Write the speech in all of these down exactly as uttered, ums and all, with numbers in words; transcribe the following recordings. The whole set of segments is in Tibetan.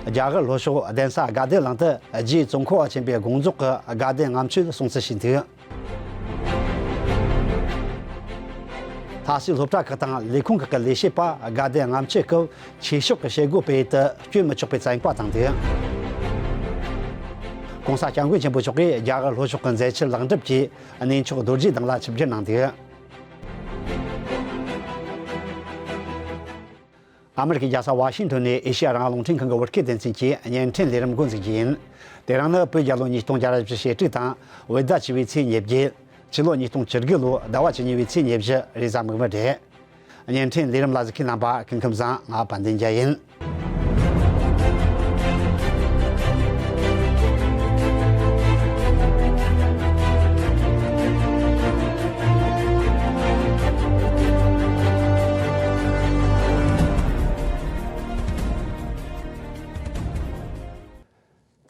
རྒྱ་གར་ལྷོ་ཕྱོགས་གདན་ས་དགའ་ལྡན་གླིང་དུ་རྗེ་ཙོང་ཁ་པ་ཆེན་པོའི་དགོངས་རྫོགས་ཀྱི་དགའ་ལྡན་ལྔ་མཆོད་སྲུང་བརྩི་ཞུས་འདུག། ལྷ་སའི་སློབ་གྲྭ་ཁག་དང་ལས་ཁུངས་ཁག་གི་ལས་བྱེད་པ་དགའ་ལྡན་ལྔ་མཆོད་སྐབས་ཆོས་ཕྱོགས་ཀྱི་བྱེད་སྒོ་སྤེལ་ཡུལ་དུ་བསྐྱོད་མི་ཆོག་པའི་བཙན་བཀའ་བཏང་འདུག། ྋགོང་ས་ྋསྐྱབས་མགོན་ཆེན་པོ་མཆོག་གིས་རྒྱ་གར་ལྷོ་ཕྱོགས་ཀྱི་མཛད་འཆར་ལེགས་འགྲུབ་ཀྱིས་གནས་མཆོག་རྡོ་རྗེ་གདན་ལ་ཆིབས་བསྒྱུར་གནང་འདུག། ཨ་མི་རི་ཀའི་རྒྱལ་ས་ཝ་ཤིང་ཊོན་ནས་ཨེ་ཤེ་ཡ་རང་དབང་རླུང་འཕྲིན་ཁང་གི་བོད་སྐད་སྡེ་ཚན་གྱིས་བརྙན་འཕྲིན་ལས་རིམ་འགོ་འཛུགས་རྒྱུ་ཡིན། དེ་རིང་ནི་བོད་རྒྱལ་ལོ་ཉིས་སྟོང་བརྒྱ་ར་བཞི་ཞེ་དྲུག་དང་བོད་ཟླ་བཅུ་པའི་ཚེས་ཉེར་བརྒྱད། ཕྱི་ལོ་ཉིས་སྟོང་བཅུ་དགུ་ལོའི་ཟླ་བ་བཅུ་གཉིས་པའི་ཚེས་ཉེར་བཞི་རེས་གཟའ་མིག་དམར་རེད། བརྙན་འཕྲིན་ལས་རིམ་ལ་གཟིགས་མཁན་རྣམ་པ་སྐུ་ཁམས་བཟང་། ང་དཔལ་ལྡན་རྒྱལ་ཡིན།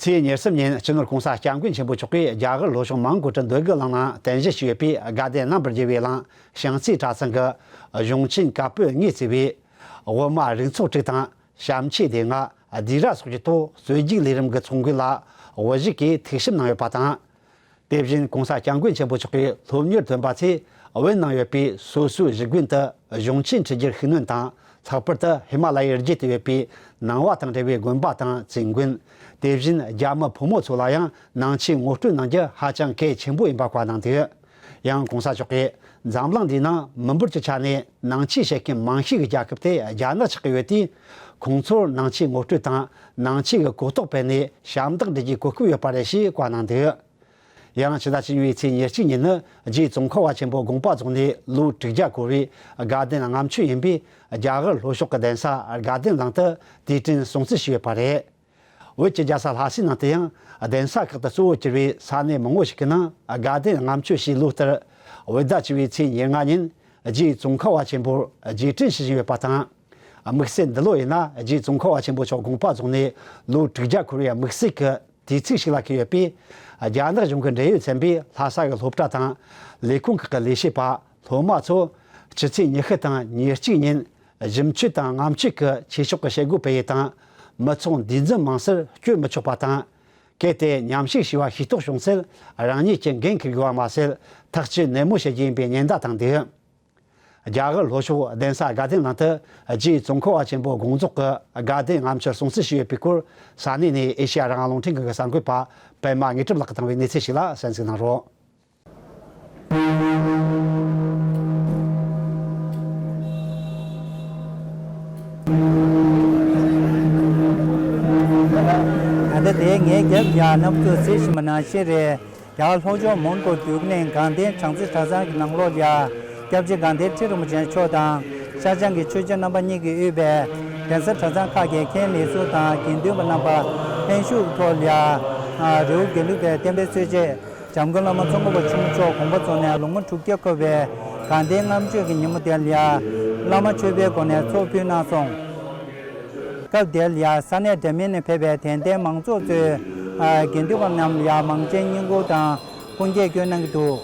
ཚེས་ཉེར་གསུམ་ཉིན་སྤྱི་ནོར་ྋགོང་ས་ྋསྐྱབས་མགོན་ཆེན་པོ་མཆོག་གིས་རྒྱ་གར་ལྷོ་ཕྱོགས་མོན་གྷོ་གྲུ་འདོད་དགུ་གླིང་ནང་རྟེན་གཞི་བྱས་ཡོད་པའི་དགའ་ལྡན་རྣམ་པར་རྒྱལ་བའི་གླིང་བྱང་རྩེ་གྲྭ་ཚང་གི་གཞུང་ཆེན་བཀའ་པོད་ལྔས་གཙོས་པའི་དབུ་མ་རིགས་ཚོགས་དྲུག་དང་ཞབས་མཆོག་སྡེ་ལྔ་ལྡེ་ར་སོགས་ཀྱི་ཐོག་རྩོད་རྒྱུགས་ལས་རིམ་གྱི་ཚོགས་མགོན་ལ་དབུ་བཞུགས་ཀྱིས་ཐུགས་ཞིབ་གནང་ཡོད་པ་དང་། དེ་བཞིན་ྋགོང་ས་ྋསྐྱབས་མགོན་ཆེན་པོ་མཆོག་གིས་སློབ་གཉེར་ཐོན་པ་ཚོས་བོད་ནང་ཡོད་པའི་སོ་སོའི་གཞིས་དགོན་དུ་གཞུང་ཆེན་ཁྲིད་རྒྱུར་ཤུགས་སྣོན་དང་། ལྷག་པར་དུ་ཧི་མ་ལ་ཡའི་རྒྱུད་དུ་ཡོད་པའི་ནང་པ་དང་འབྲེལ་བའི་དགོན་པ་དང་བཙུན་དགོན། དེ་བཞིན་རྒྱ་མི་ཕོ་མོ་ཚོ་ལ་ཡང་ནང་ཆོས་ངོ་སྤྲོད་གནང་རྒྱུ་ཧ་ཅང་གལ་ཆེན་པོ་ཡིན་པ་བཀའ་གནང་འདུག། ཡང་ྋགོང་ས་མཆོག་གིས་འཛམ་གླིང་འདིའི་ནང་མི་འབོར་གྱི་ཆ་ནས་ནང་ཆོས་བཤད་མཁན་མང་ཤོས་ཀྱི་རྒྱལ་ཁབ་དེ་རྒྱ་ནག་ཆགས་ཀྱི་ཡོད་དུས། ཁོང་ཚོར་ནང་ཆོས་ངོ་སྤྲོད་དང་ནང་ཆོས་ཀྱི་གོ་རྟོགས་སྤེལ་ནས་ཞབས་འདེགས་སྒྲུབ་རྒྱུའི་གོ་སྐབས་ཡོད་པ་རེད་ཞེས་བཀའ་གནང་འདུག། ཡང་ཕྱི་ཟླ་བཅུ་གཉིས་པའི་ཚེས་ཉེར་གཅིག་ཉིན་ནི་རྗེ་ཙོང་ཁ་པ་ཆེན་པོ་དགོངས་པ་རྫོགས་ནས་ལོ་དྲུག་བརྒྱ་འཁོར་བའི་དགའ་ལྡན་ལྔ་མཆོད་ཡིན་པས། རྒྱ་གར་ལྷོ་ཕྱོགས་ཀྱི་གདན་ས་དགའ་ལྡན་གླིང་དུ་དུས་དྲན་སྲུང་བརྩི་ཞུས་ཡོད་པ་རེད། བོད་ཀྱི་རྒྱལ་ས་ལྷ་སའི་ནང་དུ་ཡང་གདན་ས་ཁག་ཏུ་གཙོ་བོ་གྱུར་བའི་ས་གནས་མང་བོ་ཞིག་གི་ནང་དགའ་ལྡན་ལྔ་མཆོད་ཞེས་ལོ་ལྟར་བོད་ཟླ་བཅུ་པའི་ཚེས་ཉེར་ལྔ་ཉིན་རྗེ་ཙོང་ཁ་པ་ཆེན་པོར་རྗེས་དྲན་ཞུ་བཞིན་ཡོད་པ་དང་། དམིགས་བསལ་འདི་ལོ་ཡིན་ན་རྗེ་ཙོང་ཁ་པ་ཆེན་པོ་མཆོག་དགོངས་པ་རྫོགས་ནས་ལོ་དྲུག་བརྒྱ་འཁོར་བའི་དམིགས་བསལ་གྱི་དུས་ཚིགས་ཤིག་ལ་འཁེལ་ཡོད་པས། རྒྱ་ནག་གཞུང་གི་འབྲེལ་ཡོད་ཚན་པས་ལྷ་ས་ཡི་སློབ་གྲྭ་དང་ལས་ཁུངས་ཁག་གི་ལས་བྱེད་པ། སློབ་མ་ཚོ་ཕྱི་ཚེས་ཉི་ཤུ་དང་ཉེར་གཅིག་ཉིན་གཞུང་ཆེན་དང་ལྔ་མཆོད་ཀྱི་ཆོས་ཕྱོགས་ཀྱི་བྱེད་སྒོ་སྤེལ་ཡུལ་དང་། མི་ཚོགས་འདུས་འཛོམས་མང་སར་བསྐྱོད་མི་ཆོག་པ་དང་། གལ་ཏེ་མཉམ་ཞུགས་བྱས་པ་ཤེས་རྟོགས་བྱུང་ཚེ་རང་ཉིད་ཀྱི་འགན་འཁུར་དགོས་པ་མ་ཟད། ཐག་གཅོད་ནན་མོ་བྱེད་རྒྱུ་ཡིན་པའི་ཉེན་བརྡ་བཏང་འདུག། རྒྱ་གར་ལྷོ་ཕྱོགས་གདན་ས་དགའ་ལྡན་གླིང་དུ་རྗེ་ཙོང་ཁ་པ་ཆེན་པོ་དགོངས་རྫོགས་ཀྱི་དགའ་ལྡན་ལྔ་མཆོད་སྲུང་བརྩི་ཞུས་ཡོད་པའི་སྐོར་ས་གནས་ནས་ཨེ་ཤེ་ཡ་རང་དབང་རླུང་འཕྲིན་ཁང་གི་གསར་འགོད་པ་པད་མ་དངོས་གྲུབ་ལགས་ཀྱིས་བཏང་བའི་གནས་ཚུལ་ཞིག་ལ་གསན་གཟིགས་གནང་རོགས། ད་ལྟ་དེ་ངའི་རྒྱབ་ཡ་རྣམ་ཚོས་གཟིགས་བཞིན་པ་ནང་བཞིན་རེད། རྒྱ་གར་ལྷོ་ཕྱོགས་མོན་གྷོ་འདོད་རྒུ་གླིང་དགའ་ལྡན་བྱང་རྩེ་གྲྭ་ཚང་གི་ནང་ལོགས་ལ་སྐྱབས་རྗེ་དགའ་ལྡན་ཁྲི་རིན་པོ་ཆེ་མཆོག་དང་ཤར་བྱང་གི་ཆོས་རྗེ་རྣམ་པ་གཉིས་ཀྱིས་དབུས་པའི་གདན་ས་གྲྭ་ཚང་ཁག་གི་མཁན་ལས་ཟུར་དང་དགེ་འདུན་པ་རྣམ་པ་ལྷན་ཞུགས་ཐོག་ལ་རི་བོ་དགེ་ལུགས་པའི་བསྟན་པའི་སྲོལ་འབྱེད་འཇམ་མགོན་བླ་མ་ཙོང་ཁ་པ་ཆེན་པོ་མཆོག་དགོངས་པ་རྫོགས་ནས་ལོ་ངོ་དྲུག་བརྒྱ་འཁོར་བའི་དགའ་ལྡན་ལྔ་མཆོད་ཀྱི་ཉིན་མོ་དེ་ལ་བླ་མ་མཆོད་པའི་སྒོ་ནས་ཚོགས་ཕུལ་གནང་སོང་། སྐབས་དེར་ཡང་ས་གནས་འདྲ་མིན་ནས་ཕེབས་པའི་དད་ལྡན་མང་ཚོགས་ཚོས་དགེ་འདུན་པ་རྣམས་ལ་ཡང་མང་ཆེ་བསྙེན་བཀུར་དང་སྐུ་འགྱེད་སྐྱོན་གནང་གི་འདུག།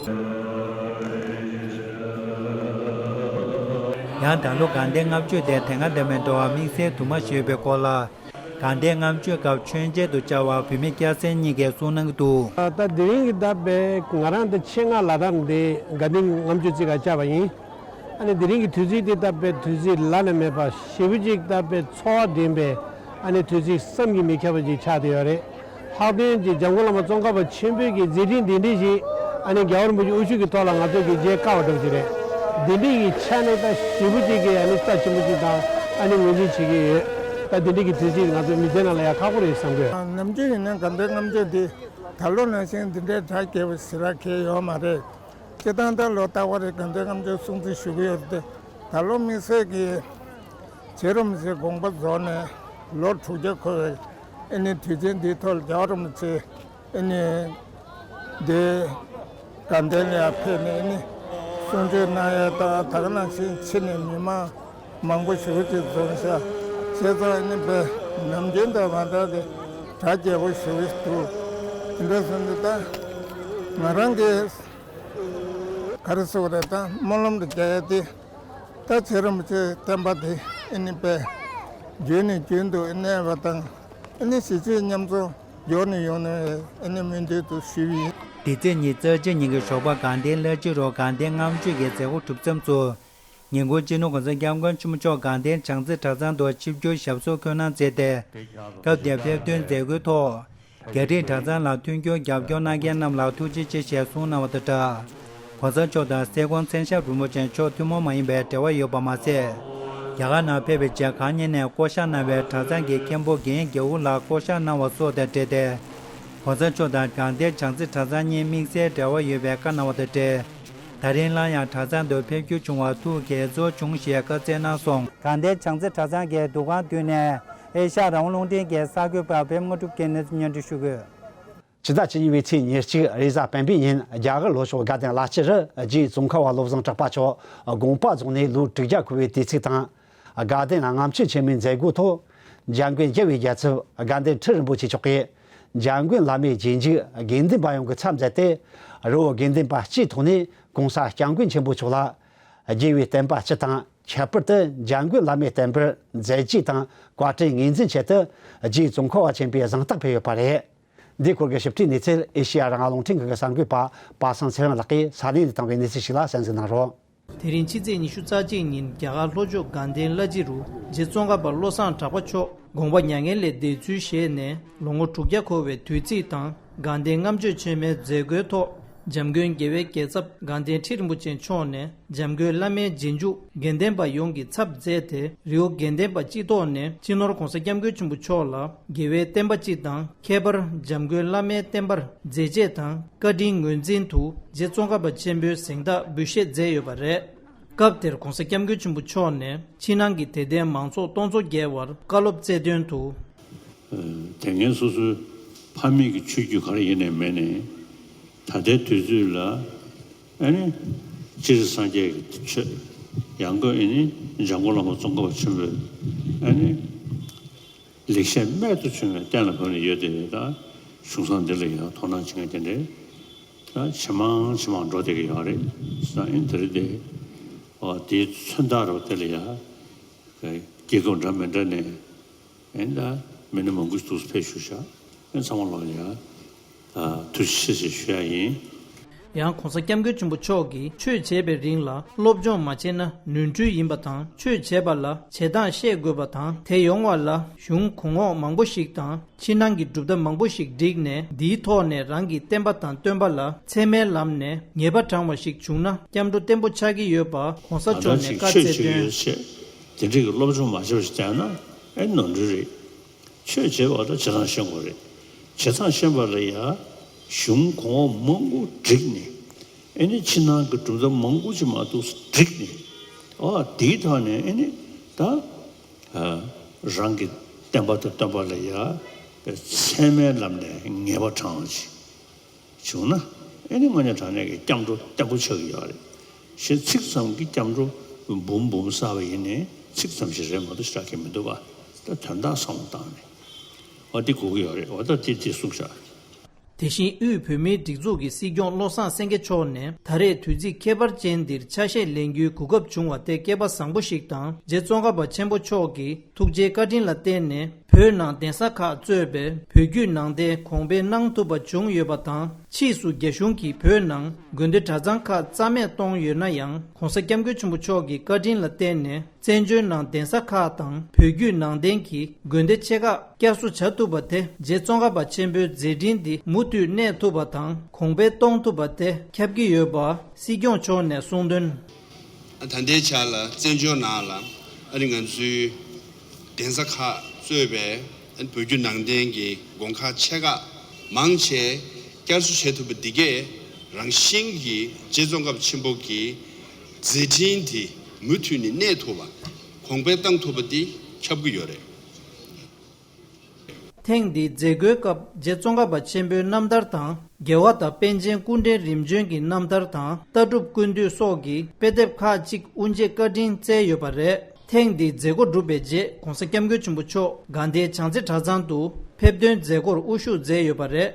ཡང་ད་ལོ་དགའ་ལྡན་ལྔ་མཆོད་དེ་དེ་སྔ་དང་མི་འདྲ་བར་དམིགས་བསལ་དུ་མ་ཞིག་ཡོད་པའི་སྐོར་ལ། དགའ་ལྡན་ལྔ་མཆོད་སྐབས་མཆོད་མཇལ་དུ་བཅར་བ་བུད་མེད་སྐྱ་སེར་གཉིས་ཀས་གསུངས་གནང་གི་འདུག། ད་དེ་རིང་གི་ད་དཔེ་ང་རང་ད་ཆེད་མངགས་ལ་དྭགས་ནས་དགའ་ལྡན་ལྔ་མཆོད་རྩེ་ག་བཅར་བ་ཡིན། ཨ་ནི་དེ་རིང་གི་དུས་ཚིགས་འདི་ད་དཔེ་དུས་ཚིགས་བླ་ན་མེད་པ་ཞེ་པོ་ཅིག་ད་དཔེ་ཚོར་བ་ལྡན་པའི་ཨ་ནི་དུས་ཚིགས་བསམ་གྱིས་མི་ཁྱབ་པ་ཅིག་ཆགས་བསྡད་ཡོད་རེད། ལྷག་དོན་གྱི་འཇམ་མགོན་བླ་མ་ཙོང་ཁ་པ་ཆེན་པོའི་གི་མཛད་འཕྲིན་འདི་འདྲ་ཞིག་ཨ་ནི་རྒྱལ་བ་རིན་པོ་ཆེ་དབུ་བཞུགས་ཀྱི་ཐོག་ལ་ང་ཚོ་གི་མཇལ་དཀའ་བ་འདྲ་བོ་ཅིག་རེད། འདི་འདྲ་ཡི་ཆ་ནས་ད་ཞེ་པོ་ཅིག་གི་ཨ་ནི་རྩ་ཆེན་པོ་ཅིག་དང་ཨ་ནི་ངོས་འཛིན་བྱེད་ཀྱི་ཡོད། ད་འདི་འདྲ་གི་དུས་ཚིགས་ང་ཚོ་མི་ཚེ་ནང་ལ་ཡང་ཁག་པོ་རེད་བསམ་གི་ཡོད། ནམ་རྒྱུན་ཡིན་ན་དགའ་ལྡན་ལྔ་མཆོད་འདི་ད་ལོ་ནང་བཞིན་འདི་འདྲའི་གྲ་རྒྱས་པོ་ཞེ་དྲག་གང་ཡོད་མ་རེད། སྤྱིར་བཏང་ད་ལོ་རྟག་པར་རེ་དགའ་ལྡན་ལྔ་མཆོད་སྲུང་བརྩི་ཞུ་གི་ཡོད་རེད་དེ། ད་ལོ་དམིགས་བསལ་གྱིས་རྗེ་རིན་པོ་ཆེ་དགོངས་པ་རྫོགས་ནས་ལོ་དྲུག་བརྒྱ་འཁོར་བའི་ཨ་ནི་དུས་ཆེན་འདིའི་ཐོག་ལ་རྒྱལ་བ་རིན་པོ་ཆེ་ཨ་ནི་འདི་དགའ་ལྡན་ལ་ཡང་ཕེབས་ནས་ཨ་ནི་གསུང་ཆོས་གནང་ཡ་དང་། ད་ག་ནང་བཞིན་ཕྱི་ནས་མི་མང་མང་པོ་ཞེ་པོ་ཅིག་འཛོམས་ཤག། བྱས་ཙང་ཨ་ནི་དཔེ་ནམ་རྒྱུན་དང་མ་འདྲ་བའི་གྲ་རྒྱས་པོ་ཞེ་པོ་ཅིག་འདུག། དེ་འདྲ་སོང་ཙང་ད་ང་རང་གི་ག་རེ་ཟེར་དགོས་རེད། ད་སྨོན་ལམ་དུ་རྒྱག་ཡ་དེ་ད་རྗེ་རིན་པོ་ཆེའི་བསྟན་པ་དེ་ཨ་ནི་དཔེ་རྒྱུན་ནས་རྒྱུན་དུ་གནས་པ་དང་། ཨ་ནི་གཞིས་བྱེས་མཉམ་འཛོམས་མགྱོགས་ནས་ཡོང་ནས་ཨ་ནི་སྨོན་འདུན་དུ་ཞུས་ཡིན། འདི་ཚེས་ཉི་ཤུ་རྩ་གཅིག་ཉིན་གྱི་ཞོགས་པ་དགའ་ལྡན་བླ་སྤྱི་རུ་དགའ་ལྡན་ལྔ་མཆོད་ཀྱི་མཛད་སྒོ་གྲུབ་མཚམས་སུ། ཉིན་གུང་སྤྱི་ནོར་༸གོང་ས་༸སྐྱབས་མགོན་ཆེན་པོ་མཆོག་དགའ་ལྡན་བྱང་རྩེ་གྲྭ་ཚང་དུ་ཆིབས་བསྒྱུར་ཞབས་སོར་འཁོད་གནང་མཛད་དེ། སྐབས་དེར་ཕེབས་ཐོན་མཛད་སྒོའི་ཐོག་རྒྱ་རིགས་གྲྭ་ཚང་ལ་མཐུན་འགྱུར་རྒྱབ་སྐྱོར་གནང་མཁན་རྣམས་ལ་ཐུགས་རྗེ་ཆེ་ཞེས་གསུངས་གནང་བ་དང་སྦྲགས། ༸གོང་ས་མཆོག་དང་སེ་གོང་མཚན་ཞབས་རིན་པོ་ཆེ་མཆོག་ཐུན་མོང་མ་ཡིན་པའི་འབྲེལ་བ་ཡོད་པ་མ་ཟད། རྒྱ་གར་ནང་ཕེབས་པའི་རྗེས་གང་ཉིད་ནས་བསྐོ་བཞག་གནང་བའི་གྲྭ་ཚང་གི་མཁན་པོ་རྒན་རྒྱལ་པོ་ལགས་བསྐོ་བཞག་གནང་བ་སོགས་དང་འབྲེལ་ཏེ། ༸གོང་ས་མཆོག་དང་དགའ་ལྡན་བྱང་རྩེ་གྲྭ་ཚང་གཉིས་དམིགས་བསལ་འབྲེལ་བ་ཡོད་པའི་བཀའ་གནང་བ་དང་འབྲེལ། ད་རིང་སླར་ཡང་གྲྭ་ཚང་དུ་ཕེབས་རྒྱུ་བྱུང་བར་ཐུགས་དགྱེས་ཚོར་བྱུང་ཞེས་བཀའ་སྩལ་གནང་སོང་། དགའ་ལྡན་བྱང་རྩེ་གྲྭ་ཚང་གི་འདུ་ཁང་མདུན་ནས་ཨེ་ཤ་ཡ་རང་དབང་རླུང་འཕྲིན་གྱི་གསར་འགོད་པ་པད་མ་དངོས་གྲུབ་ཀྱིས་གནས་ཚུལ་སྙན་སྒྲོན་ཞུ་གི་ཡོད། ཕྱི་ཟླ་བཅུ་གཉིས་པའི་ཚེས་ཉེར་གཅིག་རེས་གཟའ་སྤེན་པའི་ཉིན་རྒྱ་གར་ལྷོ་ཕྱོགས་དགའ་ལྡན་ལ་སྤྱི་རུ་རྗེ་ཙོང་ཁ་པ་བློ་བཟང་གྲགས་པ་མཆོག་དགོངས་པ་རྫོགས་ནས་ལོ་དྲུག་བརྒྱ་འཁོར་བའི་དུས་ཚིགས་དང་། དགའ་ལྡན་ལྔ་མཆོད་ཆེན་མོའི་མཛད་སྒོའི་ཐོག་འཇམ་མགོན་རྒྱལ་བའི་རྒྱལ་ཚབ་དགའ་ལྡན་ཁྲི་རིན་པོ་ཆེ་མཆོག་གིས་འཇམ་མགོན་བླ་མའི་རྗེས་འཇུག་དགེ་འདུན་པ་ཡོངས་ཀྱི་ཚབ་མཛད་དེ། རི་བོ་དགེ་འདུན་པ་སྤྱིའི་ཐོག་ནས་༸གོང་ས་༸སྐྱབས་མགོན་ཆེན་པོ་མཆོག་ལ་རྒྱལ་བའི་བསྟན་པ་སྤྱི་དང་། ཁྱད་པར་དུ་འཇམ་མགོན་བླ་མའི་བསྟན་པར་མཛད་རྗེས་དང་བཀའ་དྲིན་ངོས་འཛིན་ཆེད་དུ་རྗེ་ཙོང་ཁ་པ་ཆེན་པོའི་གཟེངས་རྟགས་ཕུལ་ཡོད་པ་རེད། འདིའི་སྐོར་གྱི་ཞིབ་ཕྲའི་གནས་ཚུལ་ཨེ་ཤེ་ཡ་རང་དབང་རླུང་འཕྲིན་ཁང་གི་གསར་འགོད་པ་པ་སངས་ཚེ་རིང་ལགས་ཀྱིས་ས་གནས་ནས་བཏང་བའི་གནས་ཚུལ་ཞིག་ལ་གསན་གཟིགས་གནང་རོགས། དེ་རིང་ཕྱི་ཚེས་ཉི་ཤུ་རྩ་གཅིག་ཉིན་རྒྱ་གར་ལྷོ་ཕྱོགས་དགའ་ལྡན་བླ་སྤྱི་རུ་རྗེ་ཙོང་ཁ་པ་བློ་བཟང་གྲགས་པ་མཆོག་དགོངས་པ་མྱ་ངན་ལས་འདས་ཚུལ་བཞེས་ནས་ལོ་ངོ་དྲུག་བརྒྱ་འཁོར་བའི་དུས་ཚིགས་དང་དགའ་ལྡན་ལྔ་མཆོད་ཆེན་མོའི་མཛད་སྒོའི་ཐོག་འཇམ་མགོན་རྒྱལ་བའི་རྒྱལ་ཚབ་དགའ་ལྡན་ཁྲི་རིན་པོ་ཆེ་མཆོག་ནས་འཇམ་མགོན་བླ་མའི་རྗེས་འཇུག་དགེ་འདུན་པ་ཡོངས་ཀྱི་ཚབ་མཛད་དེ། རི་བོ་དགེ་ལྡན་པ་སྤྱི་ཐོག་ནས་སྤྱི་ནོར་༸གོང་ས་༸སྐྱབས་མགོན་ཆེན་པོ་མཆོག་ལ་དགེ་བའི་བསྟན་པ་སྤྱི་དང་། ཁྱད་པར་འཇམ་མགོན་བླ་མའི་བསྟན་པར་མཛད་རྗེས་དང་བཀའ་དྲིན་ངོས་འཛིན་དུ་རྗེ་ཙོང་ཁ་པ་ཆེན་པོའི་གཟེངས་རྟགས་འབུལ་བཞེས་མཛད་ཡོད་པ་རེད། སྐབས་དེར་༸གོང་ས་༸སྐྱབས་མགོན་ཆེན་པོ་མཆོག་ནས་ཕྱི་ནང་གི་དད་ལྡན་མང་ཚོགས་སྟོང་ཚོ་བརྒལ་བར་བཀའ་སློབ་སྩལ་དོན་དུ། དེ་སྔའི་སོ་སོའི་ཕ་མེས་ཀྱི་ཆོས་བརྒྱུད་ག་རེ་ཡིན་ནའི་མེད་ནའི། ད་ལྟའི་དུས་ཚོད་ལ་ཨ་ནི་སྤྱིར་སངས་རྒྱས་ཀྱི་ཆོས། ཡང་སྒོས་ཨ་ནི་འཇམ་མགོན་བླ་མ་ཙོང་ཁ་པ་ཆེན་པོས་ཨ་ནི་ལེགས་བཤད་རྨད་དུ་བྱུང་བའི་བསྟན་ལ་ཕན་ནས་ཡོད་དེ། ད་གཞུང་བཟང་འདི་ལ་ཡང་དོ་སྣང་བྱེད་མཁན་དེ་འདྲའི་ད་ཇེ་མང་ཇེ་མང་འགྲོ་བསྡད་ཀྱི་ཡོད་རེད། ས་ཨིན་དེ་རེད་དེ། ཨོ་དེའི་མཚོན་རྟགས་རོ་དེ་ལ་ཡང་རྒྱལ་ཁབ་འདྲ་མི་འདྲ་ནས་ཨེ་ད་མི་སྣ་མང་པོ་ཞིག་འདུག་སེ་ཕེབས་བཞུགས་ཤག་ཨེ་ཚང་མ་ལོག་ཡ་ཐུགས་རྗེ་ཆེ་ཞེས་ཞུ་ཡ་ཡིན། ཡང་༸གོང་ས་༸སྐྱབས་མགོན་ཆེན་པོ་མཆོག་གིས་ཆོས་བྱེད་པའི་རིང་ལ་སློབ་སྦྱོང་མ་བྱས་ན་ནོར་འཁྲུལ་ཡིན་པ་དང་། ཆོས་བྱེད་པ་ལ་བྱེད་སྟངས་ཤེས་དགོས་པ་དང་། དེ་ཡོང་བ་ལ་གཞུང་གོང་འོག་མང་པོ་ཞིག་དང་། ཕྱི་ནང་གི་གྲུབ་མཐའ་མང་པོ་ཞིག་བསྒྲིགས་ནས། འདིའི་ཐོག་ནས་རང་གི་བསྟན་པ་དང་སྟོན་པ་ལ་ཚད་མའི་ལམ་ནས་ངེས་པ་དྲངས་པ་ཞིག་བྱུང་ན་སྐྱབས་འགྲོ་བརྟན་པོ་ཆགས་ཀྱི་ཡོད་པ་༸གོང་ས་མཆོག་ནས་བཀའ་སྩལ་དོན། ད་ལྟ་ཞིག་ཆོས་བྱེད་ཀྱི་ཡོད་ཅེས་དེ་འདྲའི་གི་སློབ་སྦྱོང་མ་བྱས་པ་ཞིག་བསྟན་ན་ཨེ་ནོར་འཁྲུལ་རེད། ཆོས་བྱེད་པ་ལ་བྱེད་སྟངས་ཤེས་དགོས་རེད། བྱེད་སྟངས་ཤེས་པ་ལ་ཡ་གཞུང་གོང་འོག་མང་པོ་བསྒྲིགས་ནས། ཨེ་ནི་ཕྱི་ནང་གི་གྲུབ་མཐའ་མང་པོ་ཅིག་མ་གཏོགས་བསྒྲིགས་ནས། ཨ་དེའི་ཐོག་ནས་ཨེ་ནི་ད་ཨ་རང་གི་བསྟན་པ་དང་སྟོན་པ་ལ་ཡ་ཚད་མའི་ལམ་ནས་ངེས་པ་དྲངས་ཅིག་བྱུང་ན། ཨེ་ནི་དངོས་གནས་དྲང་གནས་ཀྱི་སྐྱབས་འགྲོ་བརྟན་པོ་ཆགས་ཀྱི་ཡོད་རེད། ཞེས་ཚིག་ཙམ་གྱིས་སྐྱབས་འགྲོ་འབུམ་འབུམ་བསགས་པ་ཡིན་ནའི་ཚིག་ཙམ་ཞིག་རེད་མ་གཏོགས་ཤ་སྟག་གི་མི་འདུག་པ། ད་དོན་དག་བསམ་བློ་བཏང་ནས་ཨ་འདི་དགོས་ཀྱི་ཡོད་རེད། འོ་ད་འདི་འདི་གསུངས་བཞག་དེ་བཞིན་དབུས་བོད་མིའི་སྒྲིག་འཛུགས་ཀྱི་སྲིད་སྐྱོང་བློ་བཟང་སེང་གེ་མཆོག་ནས་ད་རེས་དུས་ཚིགས་ཁྱད་པར་ཅན་འདིར་ཆ་ཤས་ལེན་རྒྱུའི་གོ་སྐབས་བྱུང་བ་དེ་སྐལ་པ་བཟང་པོ་ཞིག་དང་། རྗེ་ཙོང་ཁ་པ་ཆེན་པོ་མཆོག་གི་ཐུགས་རྗེའི་བཀའ་དྲིན་ལ་བརྟེན་ནས་བོད་ནང་གདན་ས་ཁག་གཙོས་པའི་བོད་བརྒྱུད་ནང་བསྟན་གོང་འཕེལ་གནང་ཐུབ་པ་བྱུང་ཡོད་པ་དང་། ཕྱིས་སུ་རྒྱ་གཞུང་གིས་བོད་ནང་དགོན་སྡེ་གྲྭ་ཚང་ཁག་རྩ་མེད་གཏོང་ཡོད་ན་ཡང་། ༸གོང་ས་༸སྐྱབས་མགོན་ཆེན་པོ་མཆོག་གི་བཀའ་དྲིན་ལ་བརྟེན་ནས། བཙན་བྱོལ་ནང་གདན་ས་ཁག་དང་བོད་བརྒྱུད་ནང་བསྟན་གྱི་དགོན་སྡེ་ཆེ་ཁག་བསྐྱར་གསོ་བྱ་ཐུབ་པ་དེ། རྗེ་ཙོང་ཁ་པ་ཆེན་པོའི་མཛད་འཕྲིན་འདི་མུ་མཐུད་གནས་ཐུབ་པ་དང་གོང་འཕེལ་གཏོང་ཐུབ་པ་དེ་ཁྱབ་ཀྱི་ཡོད་པ་སྲིད་སྐྱོང་མཆོག་ནས་གསུངས་དོན། ད་ལྟའི་ཆ་ལ་བཙན་བྱོལ་ནང་ལ་ཨ་ནི་ང་ཚོའི་གདན་ས་ཁག་གཙོས་པའི་ཨ་ནི་བོད་བརྒྱུད་ནང་བསྟན་གྱི་དགོན་ཁག་ཆེ་ཁག་མང་ཆེ་བསྐྱར་གསོ་བྱེད་ཐུབ་པ་འདི་གས་རང་བཞིན་གྱིས་རྗེ་ཙོང་ཁ་པ་ཆེན་པོ་གི་མཛད་འཕྲིན་དེ་མུ་མཐུད་ནས་གནས་ཐུབ་པ། གོང་འཕེལ་བཏང་ཐུབ་པ་འདི་ཁྱབ་ཀྱི་ཡོད་རེད། ཐེངས་འདིའི་མཛད་སྒོའི་སྐབས་རྗེ་ཙོང་ཁ་པ་ཆེན་པོའི་རྣམ་ཐར་དང་། རྒྱལ་བ་དང་པཎ་ཆེན་སྐུ་ཕྲེང་རིམ་བྱོན་གྱི་རྣམ་ཐར་དང་། ལྟ་གྲུབ་ཀུན་བཏུས་སོགས་ཀྱི་དཔེ་དེབ་ཁག་ཅིག་དབུ་འབྱེད་བཀའ་དྲིན་སྩལ་ཡོད་པ་རེད། ཐེངས་འདིའི་མཛད་སྒོ་གྲུབ་པའི་རྗེས་༸གོང་ས་༸སྐྱབས་མགོན་ཆེན་པོ་མཆོག་དགའ་ལྡན་བྱང་རྩེ་གྲྭ་ཚང་དུ་ཕེབས་ཐོན་མཛད་སྒོར་དབུ་བཞུགས་མཛད་ཡོད་པ་རེད།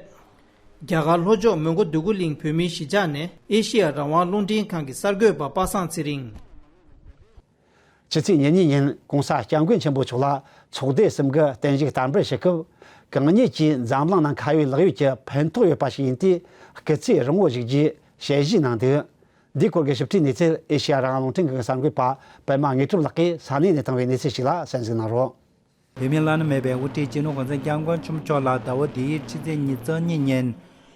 རྒྱ་གར་ལྷོ་ཕྱོགས་མོན་གྷོ་འདོད་རྒུ་གླིང་བོད་མིའི་གཞིས་ཆགས་ནས་ཨེ་ཤེ་ཡ་རང་དབང་རླུང་འཕྲིན་ཁང་གི་གསར་འགོད་པ་པ་སངས་ཚེ་རིང་། ཕྱི་ཚེས་ཉེར་གཉིས་ཉིན་༸གོང་ས་༸སྐྱབས་མགོན་ཆེན་པོ་མཆོག་ལ་ཚོགས་སྡེ་གསུམ་གྱི་བརྟན་བཞུགས་བསྟར་འབུལ་ཞུ་སྐབས། གང་ཉིད་ཀྱིས་འཛམ་གླིང་ནང་ཁ་ཡོད་ལག་ཡོད་ཀྱི་ཕན་ཐོགས་ཡོད་པ་ཞིག་ཡིན་དུས་སྐུ་ཚེ་རིང་པོ་བཞུགས་རྒྱུའི་ཞལ་བཞེས་གནང་འདུག་འདིའི་སྐོར་གྱི་ཞིབ་ཕྲའི་གནས་ཚུལ་ཨེ་ཤེ་ཡ་རང་དབང་རླུང་འཕྲིན་ཁང་གི་གསར་འགོད་པ་པད་མ་དངོས་གྲུབ་ལགས་ཀྱིས་ས་གནས་ནས་བཏང་བའི་གནས་ཚུལ་ཞིག་ལ་གསན་གཟིགས་གནང་རོགས། བོད་མིའི་བླ་ན་མེད་པའི་དབུ་ཁྲིད་སྤྱི་ནོར་༸གོང་ས་༸སྐྱབས་མགོན་ཆེན་པོ་མཆོག་ལ་ཟླ་བ་འདིའི་ཕྱི་ཚེས་ཉེར་གཉིས་ཉིན་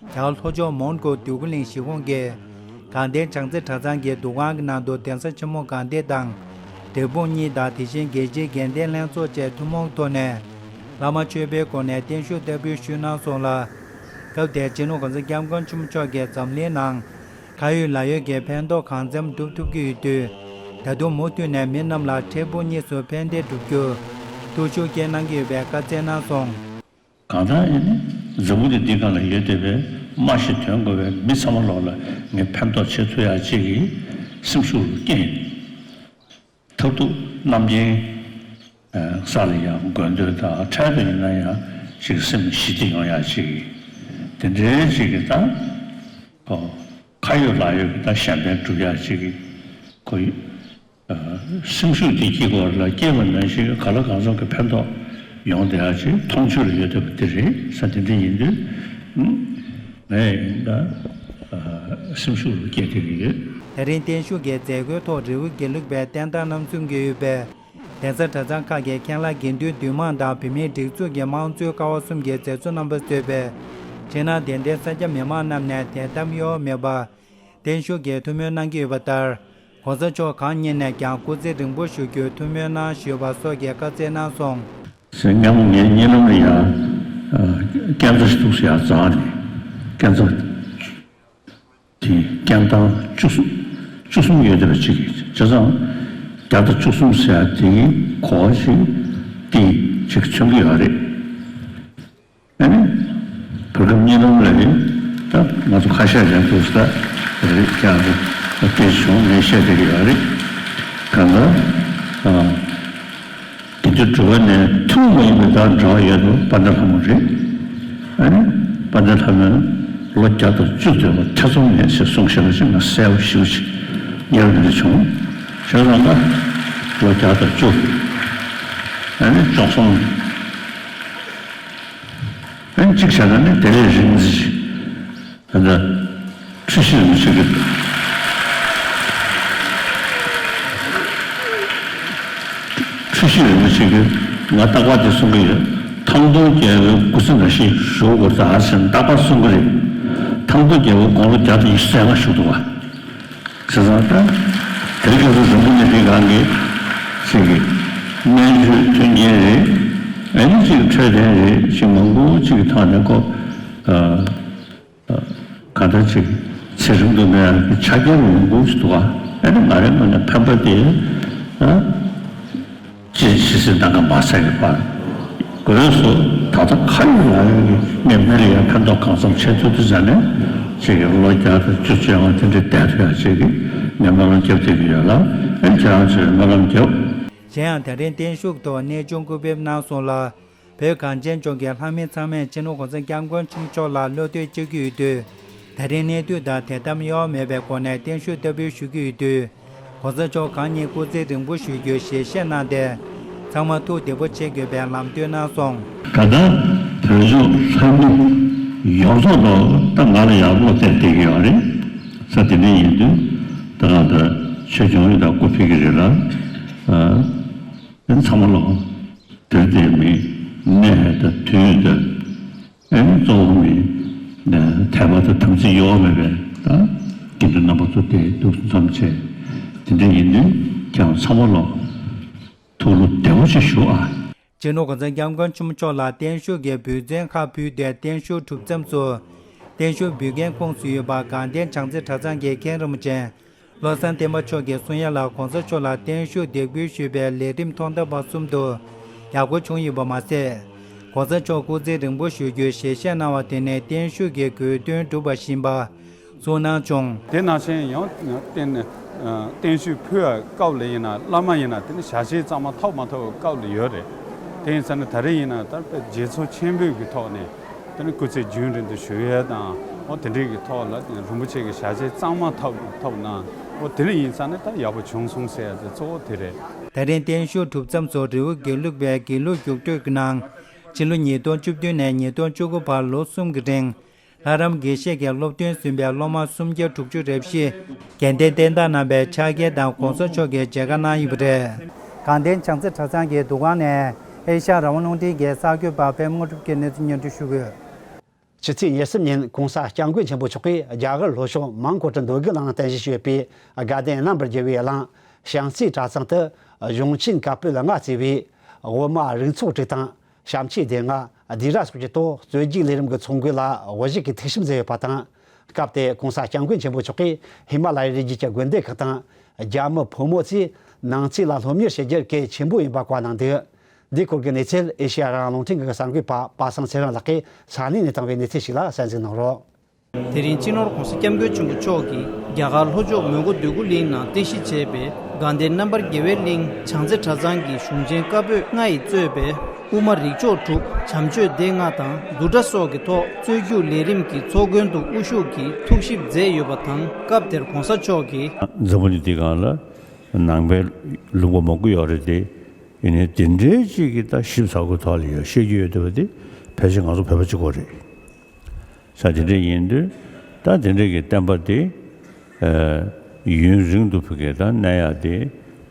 རྒྱ་གར་ལྷོ་ཕྱོགས་མོན་གྷོ་འདོད་རྒུ་གླིང་གཞིས་ཁོངས་ཀྱི་དགའ་ལྡན་བྱང་རྩེ་གྲྭ་ཚང་གི་འདུ་ཁང་གི་ནང་དུ་གདན་ས་ཆེན་མོ་དགའ་ལྡན་དང་འབྲས་སྤུངས་གཉིས་དང་དེ་བཞིན་རྒྱལ་སྤྱིའི་དགའ་ལྡན་ལྷན་ཚོགས་བཅས་ཐུན་མོང་ཐོག་ནས་བླ་མ་མཆོད་པའི་སྒོ་ནས་བརྟན་བཞུགས་བསྟར་འབུལ་ཞུས་གནང་སོང་ལ། སྐབས་དེར་སྤྱི་ནོར་༸གོང་ས་༸སྐྱབས་མགོན་ཆེན་པོ་མཆོག་གིས་འཛམ་གླིང་ནང་ཁ་ཡོད་ལག་ཡོད་ཀྱི་ཕན་ཐོགས་གང་འཚམ་སྒྲུབ་ཐུབ་ཀྱི་ཡོད་དུས། ད་དུང་མུ་མཐུད་ནས་མི་རྣམས་ལ་འཕྲལ་ཕུགས་གཉིས་སུ་ཕན་བདེ་བསྒྲུབ་རྒྱུར་ཐུགས་ཤུགས་བསྐྱེད་གནང་གི་ཡོད་པའི་བཀའ་སྩལ་གནང་སོང་། གང་ལྟར་ཨེ་ནི་འཛམ་བུ་གླིང་འདི་སྒང་ལ་ཡོད་བསྡད་པའི་སྨྲ་ཤེས་དོན་གོ་བའི་མི་ཚང་མ་ལོག་ལ་ངས་ཕན་ཐོགས་བྱེད་ཐུབ་ཡག་ཅིག་གི་སེམས་ཤུགས་རུ་སྐྱེས། མཐར་ཐུག་རྣམ་མཁྱེན་ས་ལ་ཡང་དགོས་འདོད་དང་འཕྲལ་དུ་ཡིན་ན་ཡང་ཅིག་སེམས་ཞི་བདེ་ཡོང་ཡག་ཅིག་དེ་འདྲའི་ཅིག་གི་ད་ཁ་ཡོད་ལག་ཡོད་ཀྱི་ད་གཞན་ཕན་སྒྲུབ་ཡག་ཅིག་གི་ཁོ་སེམས་ཤུགས་དེ་སྐྱེ་དགོས་ལ་སྐྱེས་པ་ནང་བཞིན་ག་ལ་གང་འཚམ་གྱི་ཕན་ཐོགས་ཡོང་བསྡད་ཡག་ཅིག་མཐོང་ཆོས་ལ་ཡོད་བསྡད་པ་དེ་རེད་ས། དེ་འདྲ་ཡིན་དུས་ངས་ཡིན་ད་སེམས་ཤུགས་སྐྱེ་བསྡད་ཀྱི་ཡོད། ད་རིང་བརྟན་བཞུགས་ཀྱི་མཛད་སྒོའི་ཐོག་རི་བོ་དགེ་ལུགས་པའི་བསྟན་བདག་རྣམ་གསུམ་གྱིས་དབུས་པའི་གདན་ས་གྲྭ་ཚང་ཁག་གི་མཁན་བླ་དགེ་འདུན་འདུས་མང་དང་བོད་མིའི་སྒྲིག་འཛུགས་ཀྱི་དམངས་གཙོའི་ཀ་བ་གསུམ་གྱི་མཛད་གཙོ་རྣམ་པ་གཙོས་པའི་ཕྱི་ནང་གདན་འདྲེན་ས་སྐྱ་མི་མང་རྣམས་ནས་དད་དམ་གཡོ་བ་མེད་པར་བརྟན་བཞུགས་ཀྱི་ཐུགས་སྨོན་གནང་གི་ཡོད་པ་ལྟར། ༸གོང་ས་མཆོག་གང་ཉིད་ནས་ཀྱང་སྐུ་ཚེ་རིང་པོ་བཞུགས་རྒྱུའི་ཐུགས་སྨོན་གནང་ཞུས་པ་སོགས་ཀྱི་བཀའ་སྩལ་གནང་སོང་། ཟེར་སྔ་མོ་ངའི་གཉིད་ལམ་ལ་ཡང་སྐས་འཛེག་ཐུགས་སུ་ཡང་འཛེགས་ནས་སྐས་འཛེག་དེ་སྐས་ཐང་བཅུ་གསུམ་བཅུ་གསུམ་ཡོད་བསྡད་པ་ཅིག་བྱས་ཙང་བརྒྱ་དང་བཅུ་གསུམ་ཟེར་ཡ་དེ་གི་གོ་བ་ཞིག་དེ་ཅིག་མཚོན་གྱི་ཡོད་རེད། ཨ་ནི། བར་སྐབས་གཉིད་ལམ་ལ་ཡིན། ད་ང་ཚོ་ཁ་ཤས་ཀྱང་འདུག་ས་རེད་ཀྱང་སྐད་བྱུང་ངས་བཤད་བསྡད་ཀྱི་ཡོད་རེད། གང་ལྟར། དགེ་འདུན་གྲུབ་པ་ནས་ཐུན་མོང་མ་ཡིན་པའི་ད་འབྲེལ་བ་ཡོད་དོ་དཔལ་ལྡན་ལྷ་མོ་རེད། ཨ་ནི། དཔལ་ལྡན་ལྷ་མོས་ལོ་བརྒྱ་དང་བཅུ་སྡོད་པ་ཐེ་ཚོམ་མེད་ཅེས་གསུངས་བཞག་པ་ཅིག་ང་གསལ་པོ་ཞེ་པོ་ཅིག་ཉེ་རབས་འདི་བྱུང་། བྱས་ཙང་ད་ལོ་བརྒྱ་དང་བཅུ། ཨ་ནི་བཅུ་གསུམ། ཨན་གཅིག་བྱས་ན་ནི་དེ་ལས་རིང་ཙམ་ཞིག་ད་ལྟ་འཁྲུལ་ཞིག་རིན་པོ་ཆེ་གི་འཁྲུལ་ཞིག་རིན་པོ་ཆེ་གི་ང་རྟག་པར་དེ་གསུང་གི་ཡོད། ཐང་སྟོང་རྒྱལ་པོའི་སྐུ་ཚེ་ན་ཞིག་བཞུགས་དགོས་ད་ཟེར་རྟག་པར་གསུང་གི་རེད། ཐང་སྟོང་རྒྱལ་པོ་དགུང་ལོ་བརྒྱ་དང་ཉི་ཤུ་རྩ་ལྔ་བཞུགས་འདུག་བ། བྱས་ཙང་ད་དེ་རིང་ཁ་སང་འཛམ་བུ་གླིང་འདིའི་སྒང་གི་ཅིག་གི་སྨན་བཅོས་མཐུན་རྐྱེན་རེད། ཨ་ནི་ཅིག་འཕྲོད་བསྟེན་རེད་ཅིག་མང་པོ་ཅིག་གི་ཐོག་ནས་ཁོ་ཨ་ཨ་ག་འདྲ་ཅིག་ཚེ་རིང་དུ་གནས་ཡག་གི་ཆ་རྐྱེན་མང་པོ་ཞིག་འདུག་ཨ། ཨ་ནི་ང་རའི་ངོས་ནས་ཕན་པ་དེ་ཨ། ཅེས་ཇི་སྲིད་ད་ག་མ་ཟད་ཀྱི་བར། སྒོས་སུ་ད་ལྟ་ཁ་ཡོད་ལག་ཡོད་ཀྱི་ངས་མི་ལ་ཡང་ཕན་ཐོགས་གང་འཚམ་བྱེད་ཐུབ་དུས་ཙ་ནས་ཅིག་ལོ་བརྒྱ་དང་བཅུ་བཅོ་ལྔ་དེ་འདྲའི་བསྡད་ཐུབ་ཡག་ཅིག་གི་ངས་སྨོན་ལམ་རྒྱབ་བསྡད་ཀྱི་ཡོད་ལ་ཨེ་ཁྱེད་རང་ཚོས་སྨོན་ལམ་རྒྱབ། གཞན་ཡང་ད་རིང་བརྟན་བཞུགས་ཐོག་གནས་ཆུང་སྐུ་ཕེབས་གནང་སོང་ལ། བོད་གངས་ཅན་ལྗོངས་ཀྱི་ལྷ་མི་ཚང་མས་སྤྱི་ནོར་༸གོང་ས་༸སྐྱབས་མགོན་ཆེན་པོ་མཆོག་ལ་བློ་གཏད་བཅོལ་གྱི་ཡོད་དུས། ད་རིང་གནས་དུས་དང་དད་དམ་གཡོ་བ་མེད་པའི་སྒོ་ནས་བརྟན་བཞུགས་བསྟར་འབུལ་ཞུ་རྒྱུ་ཡོད་དུས། ༸གོང་ས་མཆོག་གང་ཉིད་སྐུ་ཚེ་རིང་པོ་བཞུགས་རྒྱུའི་ཞལ་བཞེས་གནང་སྟེ། ཚང་མ་ཐུགས་བདེ་པོ་བྱེད་དགོས་པའི་ལམ་སྟོན་གནང་སོང་། ད་ལྟ་བོད་ལྗོངས་ལྷ་མི་ཡོངས་རྫོགས་ལ་ད་ང་ལ་ཡང་བློ་གཏད་བསྡད་ཀྱི་ཡོད་རེད། ས་དེ་འདྲ་ཡིན་དུས་ད་ང་ད་ཆོས་སྐྱོང་ཡོད་དང་སྐུ་ཕེབས་ཀྱི་རེད་ལ། ཨ་ཚང་མ་ལ་དེར་དེ་མི་གནས་དང་དུས་དང་། ཨེ་ནི་གཙོ་བོ་མི་དད་པ་དང་དམ་ཚིག་གཡོ་བ་མེད་པའི་ད་དགེ་འདུན་རྣམ་པ་ཚོ་དེ་འདུག་འཛོམས་བྱས་དེ་འདྲ་ཡིན་དུས་ཀྱང་ཚང་མ་ལོ་ཐུགས་བློ་བདེ་བོ་ཞིག་ཞུ་ཨ། སྤྱི་ནོར་༸གོང་ས་༸སྐྱབས་མགོན་ཆེན་པོ་མཆོག་ལ་བརྟན་བཞུགས་ཀྱི་འབུལ་ཚན་ཁག་ཕུལ་ཏེ་བརྟན་བཞུགས་གྲུབ་མཚམས་སུ་བརྟན་བཞུགས་འབུལ་མཁན་ཁོངས་སུ་ཡོད་པ་དགའ་ལྡན་བྱང་རྩེ་གྲྭ་ཚང་གི་མཁན་རིན་པོ་ཆེ། བློ་བཟང་བསྟན་པ་མཆོག་གིས་གསུང་ཡ་ལ་༸གོང་ས་མཆོག་ལ་བརྟན་བཞུགས་འདེགས་འབུལ་ཞུས་པའི་ལས་རིམ་ཐོག་མཐའ་བར་གསུམ་དུ་ཡག་པོ་བྱུང་ཡོད་པ་མ་ཟད། ༸གོང་ས་མཆོག་སྐུ་ཚེ་རིང་པོ་བཞུགས་རྒྱུའི་ཞལ་བཞེས་གནང་བ་དེ་ནི་བརྟན་བཞུགས་ཀྱི་དགོས་འདུན་འགྲུབ་པ་ཡིན་པ་གསུངས་གནང་བྱུང་། དེ་ནང་བཞིན་ཡང་བརྟན་བརྟན་བཞུགས་ཕུལ་བའི་སྐབས་ལ་ཡིན་ན་བླ་མ་ཡིན་ན་དེ་ནི་ཞལ་བཞེས་གཙང་མ་ཐོབ་མ་ཐོབ་སྐབས་ལ་ཡོད་རེད། དེ་ཡིན་ཙང་ནི་ད་རེས་ཡིན་ན་ད་དཔེ་དགྱེས་ཚོར་ཆེན་པོའི་གི་ཐོག་ནས། དེ་ནི་སྐུ་ཚེ་རྒྱུན་རིང་དུ་བཞུགས་ཡས་དང་འོ་དེ་འདྲའི་གི་ཐོག་ལ་རིན་པོ་ཆེ་གི་ཞལ་བཞེས་གཙང་མ་ཐོབ་ཐོབ་གནང་འོ་དེ་འདྲ་ཡིན་ཙང་ནི་ད་ཡག་པོ་བྱུང་སོང་ཟེར་ཡ་དེ་གཙོ་བོ་དེ་རེད། ད་རིང་བརྟན་བཞུགས་གྲུབ་མཚམས་སུ་རི་བོ་དགེ་ལུགས་པའི་དགེ་ལུགས་རྒྱུགས་སྤྲོད་ཀྱི་ནང་ ཕྱི་ལོ་ཉིས་སྟོང་བཅུ་བདུན་ནས་ཉིས་སྟོང་བཅུ་དགུ་བར་ལོ་གསུམ་གྱི་རིང་། ལྷ་རམས་དགེ་བཤེས་ཀྱི་སློབ་ཐོན་ཟིན་པའི་སློབ་མ་སུམ་བརྒྱ་དྲུག་ཅུ་རེ་བཞི། དགེ་ལྡན་བསྟན་བདག་རྣམ་པའི་ཕྱག་འཁྱེར་དང་གོང་ས་མཆོག་གི་མཇལ་ཁ་གནང་ཡོད་པ་རེད། དགའ་ལྡན་བྱང་རྩེ་གྲྭ་ཚང་གི་འདུ་ཁང་ནས་ཨེ་ཤ་ཡ་རང་དབང་རླུང་འཕྲིན་གྱི་གསར་འགོད་པ་པད་མ་དངོས་གྲུབ་ཀྱིས་གནས་ཚུལ་སྙན་སྒྲོན་ཞུ་གི་ཡོད། ཕྱི་ཚེས་ཉེར་གསུམ་ཉིན་༸གོང་ས་༸སྐྱབས་མགོན་ཆེན་པོ་མཆོག་གིས་རྒྱ་གར་ལྷོ་ཕྱོགས་མང་ཀོ་ཏྲ་མདོ་དགོན་ནང་རྟེན་གཞི་བྱས་པའི་དགའ་ལྡན་རྣམ་པར་རྒྱལ་བའི་གླིང་བྱང་རྩེ་གྲྭ་ཚང་དུ་གཞུང་ཆེན་བཀའ་པོད་ལྔ་གཙོས་པའི་དབུ་མ་རིགས་ཚོགས་དྲུག་དང་བྱམས་ཆོས་སྡེ་ལྔ་ལྡེ་ར་སོགས་ཀྱི་ཐོག་རྩོད་རྒྱུགས་ལས་རིམ་གྱི་ཚོགས་འགོ་ལ་དབུ་བཞུགས་ཀྱིས་ཐུགས་ཞིབ་མཛད་ཡོད་པ་དང་། སྐབས་དེར་༸གོང་ས་༸སྐྱབས་མགོན་ཆེན་པོ་མཆོག་གིས་ཧི་མ་ལ་ཡའི་རི་རྒྱུད་ཀྱི་དགོན་སྡེ་ཁག་དང་རྒྱ་མི་ཕོ་མོ་ཚོས་ནང་ཆོས་ལ་སློབ་གཉེར་བྱེད་རྒྱུར་གལ་ཆེན་པོ་ཡིན་པ་བཀའ་གནང་འདུག་འདིའི་སྐོར་གྱི་གནས་ཚུལ་ཨེ་ཤེ་ཡ་རང་དབང་རླུང་འཕྲིན་ཁང་གི་གསར་འགོད་པ་པ་སངས་ཚེ་རིང་ལགས་ཀྱིས་ས་གནས་ནས་བཏང་བའི་གནས་ཚུལ་ཞིག་ལ་གསན་གཟིགས་གནང་རོགས། དེ་རིང་སྤྱི་ནོར་༸གོང་ས་༸སྐྱབས་མགོན་ཆེན་པོ་མཆོག་གིས་རྒྱ་གར་ལྷོ་ཕྱོགས་མོན་གྷོ་འདོད་རྒུ་གླིང་ནང་རྟེན་གཞི་བྱས་པའི་དགའ་ལྡན་རྣམ་པར་རྒྱལ་བའི་གླིང་བྱང་རྩེ་གྲྭ་ཚང་གི་གཞུང་ཆེན་བཀའ་པོད་ལྔ་ཡིས་གཙོས་པའི་དབུ་མ་རིགས་ཚོགས་དྲུག་བྱམས་ཆོས་སྡེ་ལྔ་དང་བསྡུ་གྲྭ་སོགས་ཀྱི་ཐོག་རྩོད་རྒྱུགས་ལས་རིམ་གྱི་ཚོགས་མགོན་དུ་དབུ་བཞུགས་ཀྱིས་ཐུགས་ཞིབ་མཛད་ཡོད་པ་དང་། སྐབས་དེར་༸གོང་ས་མཆོག་གིས། འཛམ་བུ་གླིང་འདིའི་སྒང་ལ་ནང་པའི་ལུང་པ་མང་པོ་ཡོད་རེད་དེ། ཡིན་ནའི་དེ་འདྲའི་ཅིག་གི་ད་ཞིབ་ཚགས་པོའི་ཐོག་ལ་ཡོད་བཤད་རྒྱུ་ཡོད་བསྡད་པ་དེ་ཕལ་ཆེར་ང་ཚོ་བོད་པ་གཅིག་པོ་རེད། ས་དེ་འདྲ་ཡིན་དུས་ད་དེ་འདྲ་གི་བསྟན་པ་དེ་ཨ་ཡུན་རིང་དུ་ཕ་གིར་ད་གནས་ཡག་དེ་